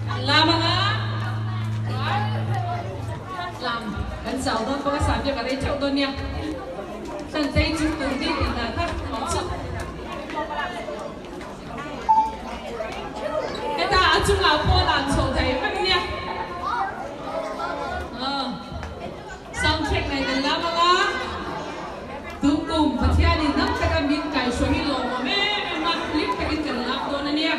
[SPEAKER 6] Kan lam anga lam kan chau dawn bawk a, Sahbiak a rei theuh dawn nia. Tantei chu tur ni tih dan kha chu. Heta a chungah pawh lam chho thei vek nia. Aw. Sound track nei kan lam anga tum kum Pathianin dam taka min kaihhruai hi lawmawm em em a, hlim takin kan lak dawn a nia.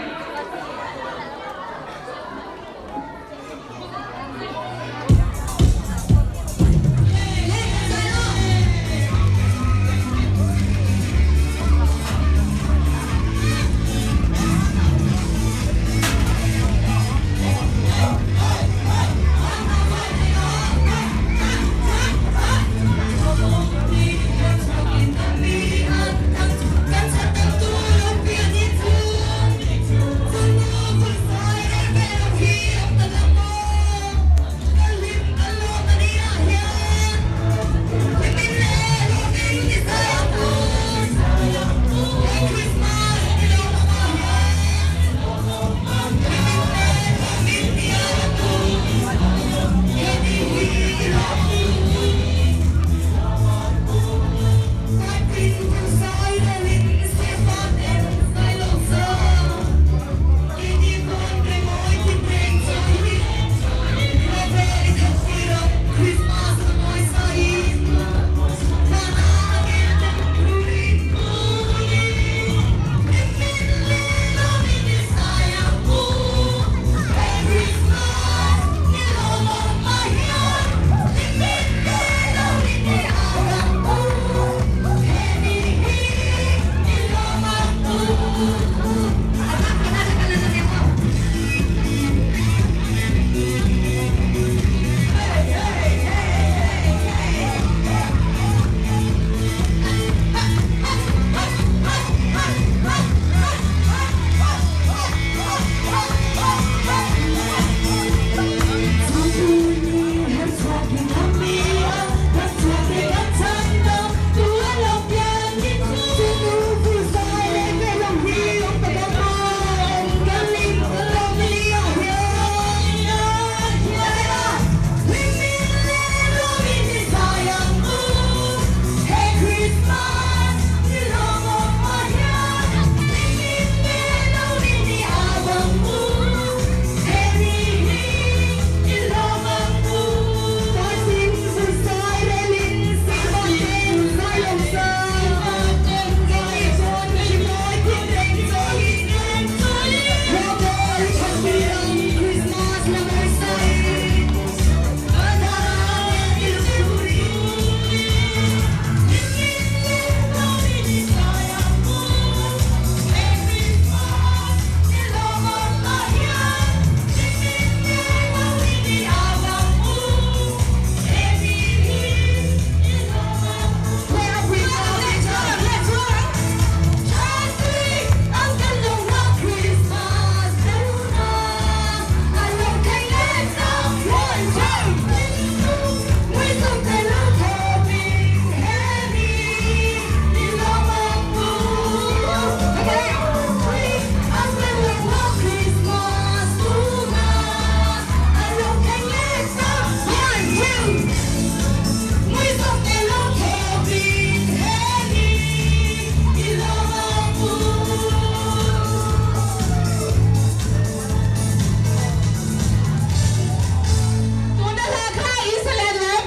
[SPEAKER 6] Tuna hla kha i sa leh duh em?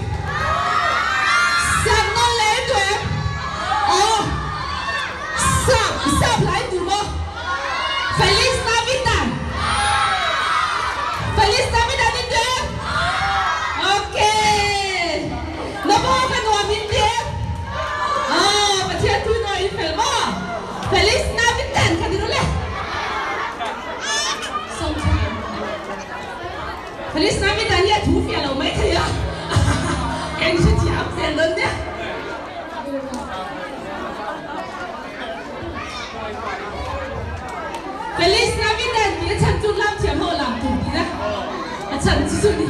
[SPEAKER 6] Sak nawn leh i duh em? Aw, sap, sap hla i duh maw? Feliz Navidad! Feliz Navidad i duh em? Ok! Na pawh ka nuam in ti em? Aw, Pathian thu nawi i fel maw? Feliz Navidad kha ti ru le. Feliz Navidad hi a thu fiah lo mai thei a, ka in hrethiam zel dawn nia. Feliz Navidad tih a chhan chu lam thiam ho lam tur tih na a chhan chu chu ni.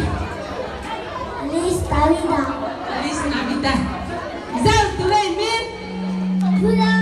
[SPEAKER 16] Feliz Navidad.
[SPEAKER 6] Feliz Navidad. Zal tu lei min.
[SPEAKER 16] Pula.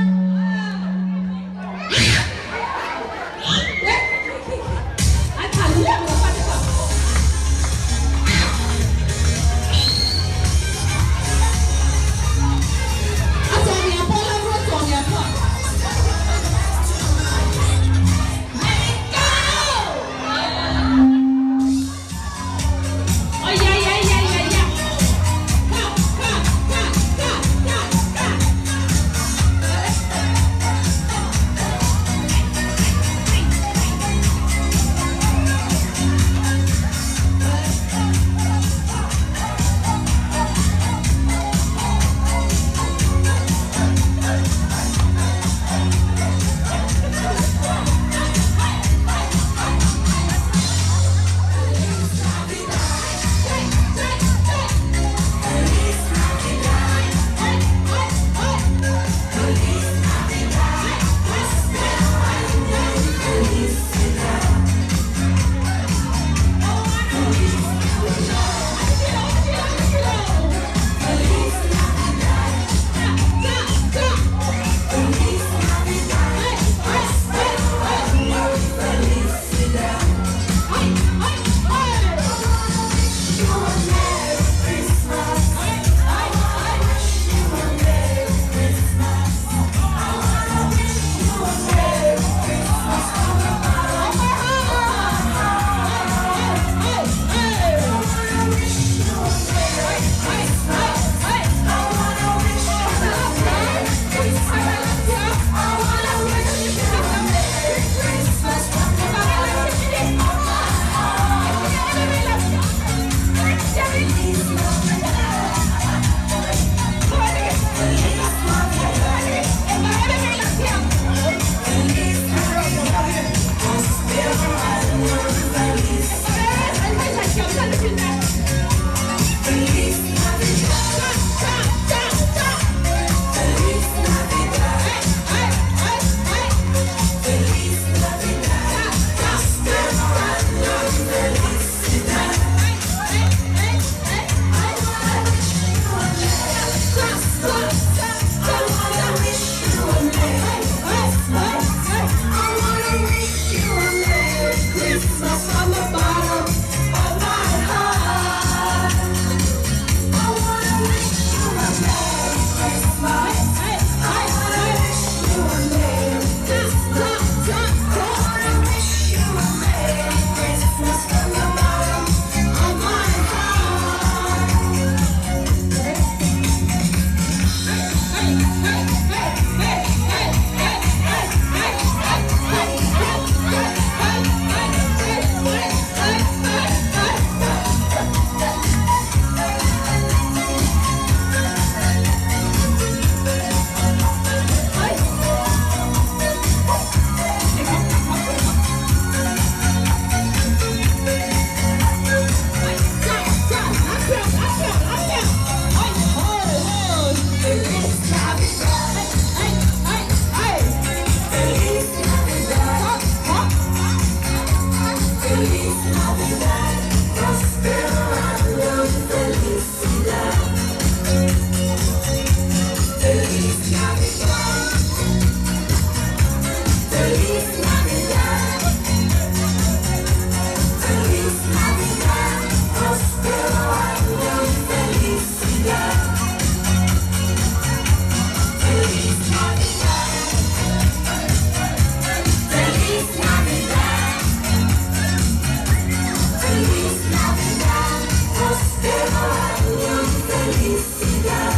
[SPEAKER 15] Felicidad.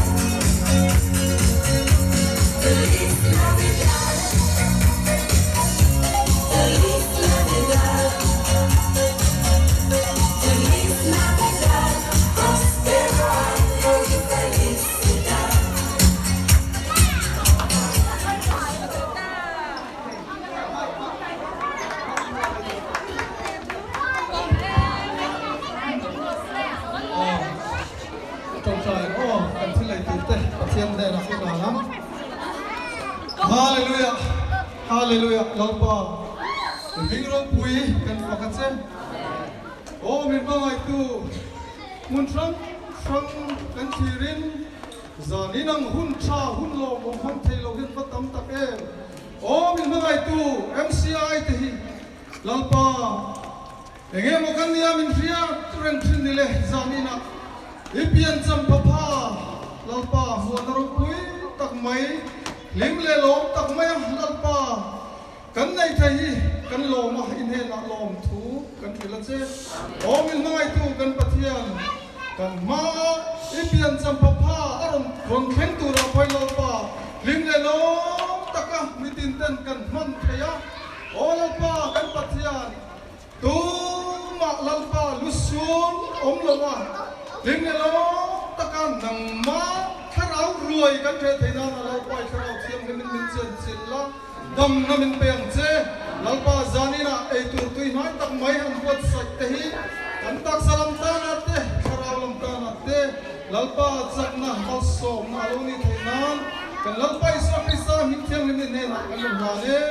[SPEAKER 15] Feliz Navidad. Feliz Navidad. Feliz Navidad. Próspero año y felicidad.
[SPEAKER 4] Tawngtai aw kan thil ei tur te Pathian hnenah i hlan ang. Hallelujah Hallelujah Lalpa i hming ropui kan fak a che. Aw min hmangaihtu hmun hrang hrang kan thlirin zan inang hun tha hun lawmawm hmang thei lo hian va tam tak em. Aw min hmangaihtu MCI te hi Lalpa Eng emaw kan nia min hriat reng thin ni le zan inah i pian cham phapha Lalpa hmuahna ropui tak mai hlim leh lawm tak mai a Lalpa kan nei thei hi kan lawm a i hnenah lawm thu kan hrilh a che aw min hmangaihtu kan Pathian kan hmaa i pian cham phapha a rawn rawn thleng turah pawhin Lalpa hlim leh lawm taka mitin ten kan hman thei a aw Lalpa kan Pathian Tumah Lalpa lusun awm lo a, hlim leh lawm taka nangmah thlarau ruai kan hreh theih nana Lalpa i thlarau thianghlimin min chen chilh a, damna min pe ang che. Lalpa zaninah ei tur tui hnai tak mai an buatsaih te hi kan taksa lam tana te, thlarau lam tana te Lalpa chakna malsawmna a lo nih theih nan kan Lalpa Isua Krista hming thianghlim i hnenah kan lo hlan e.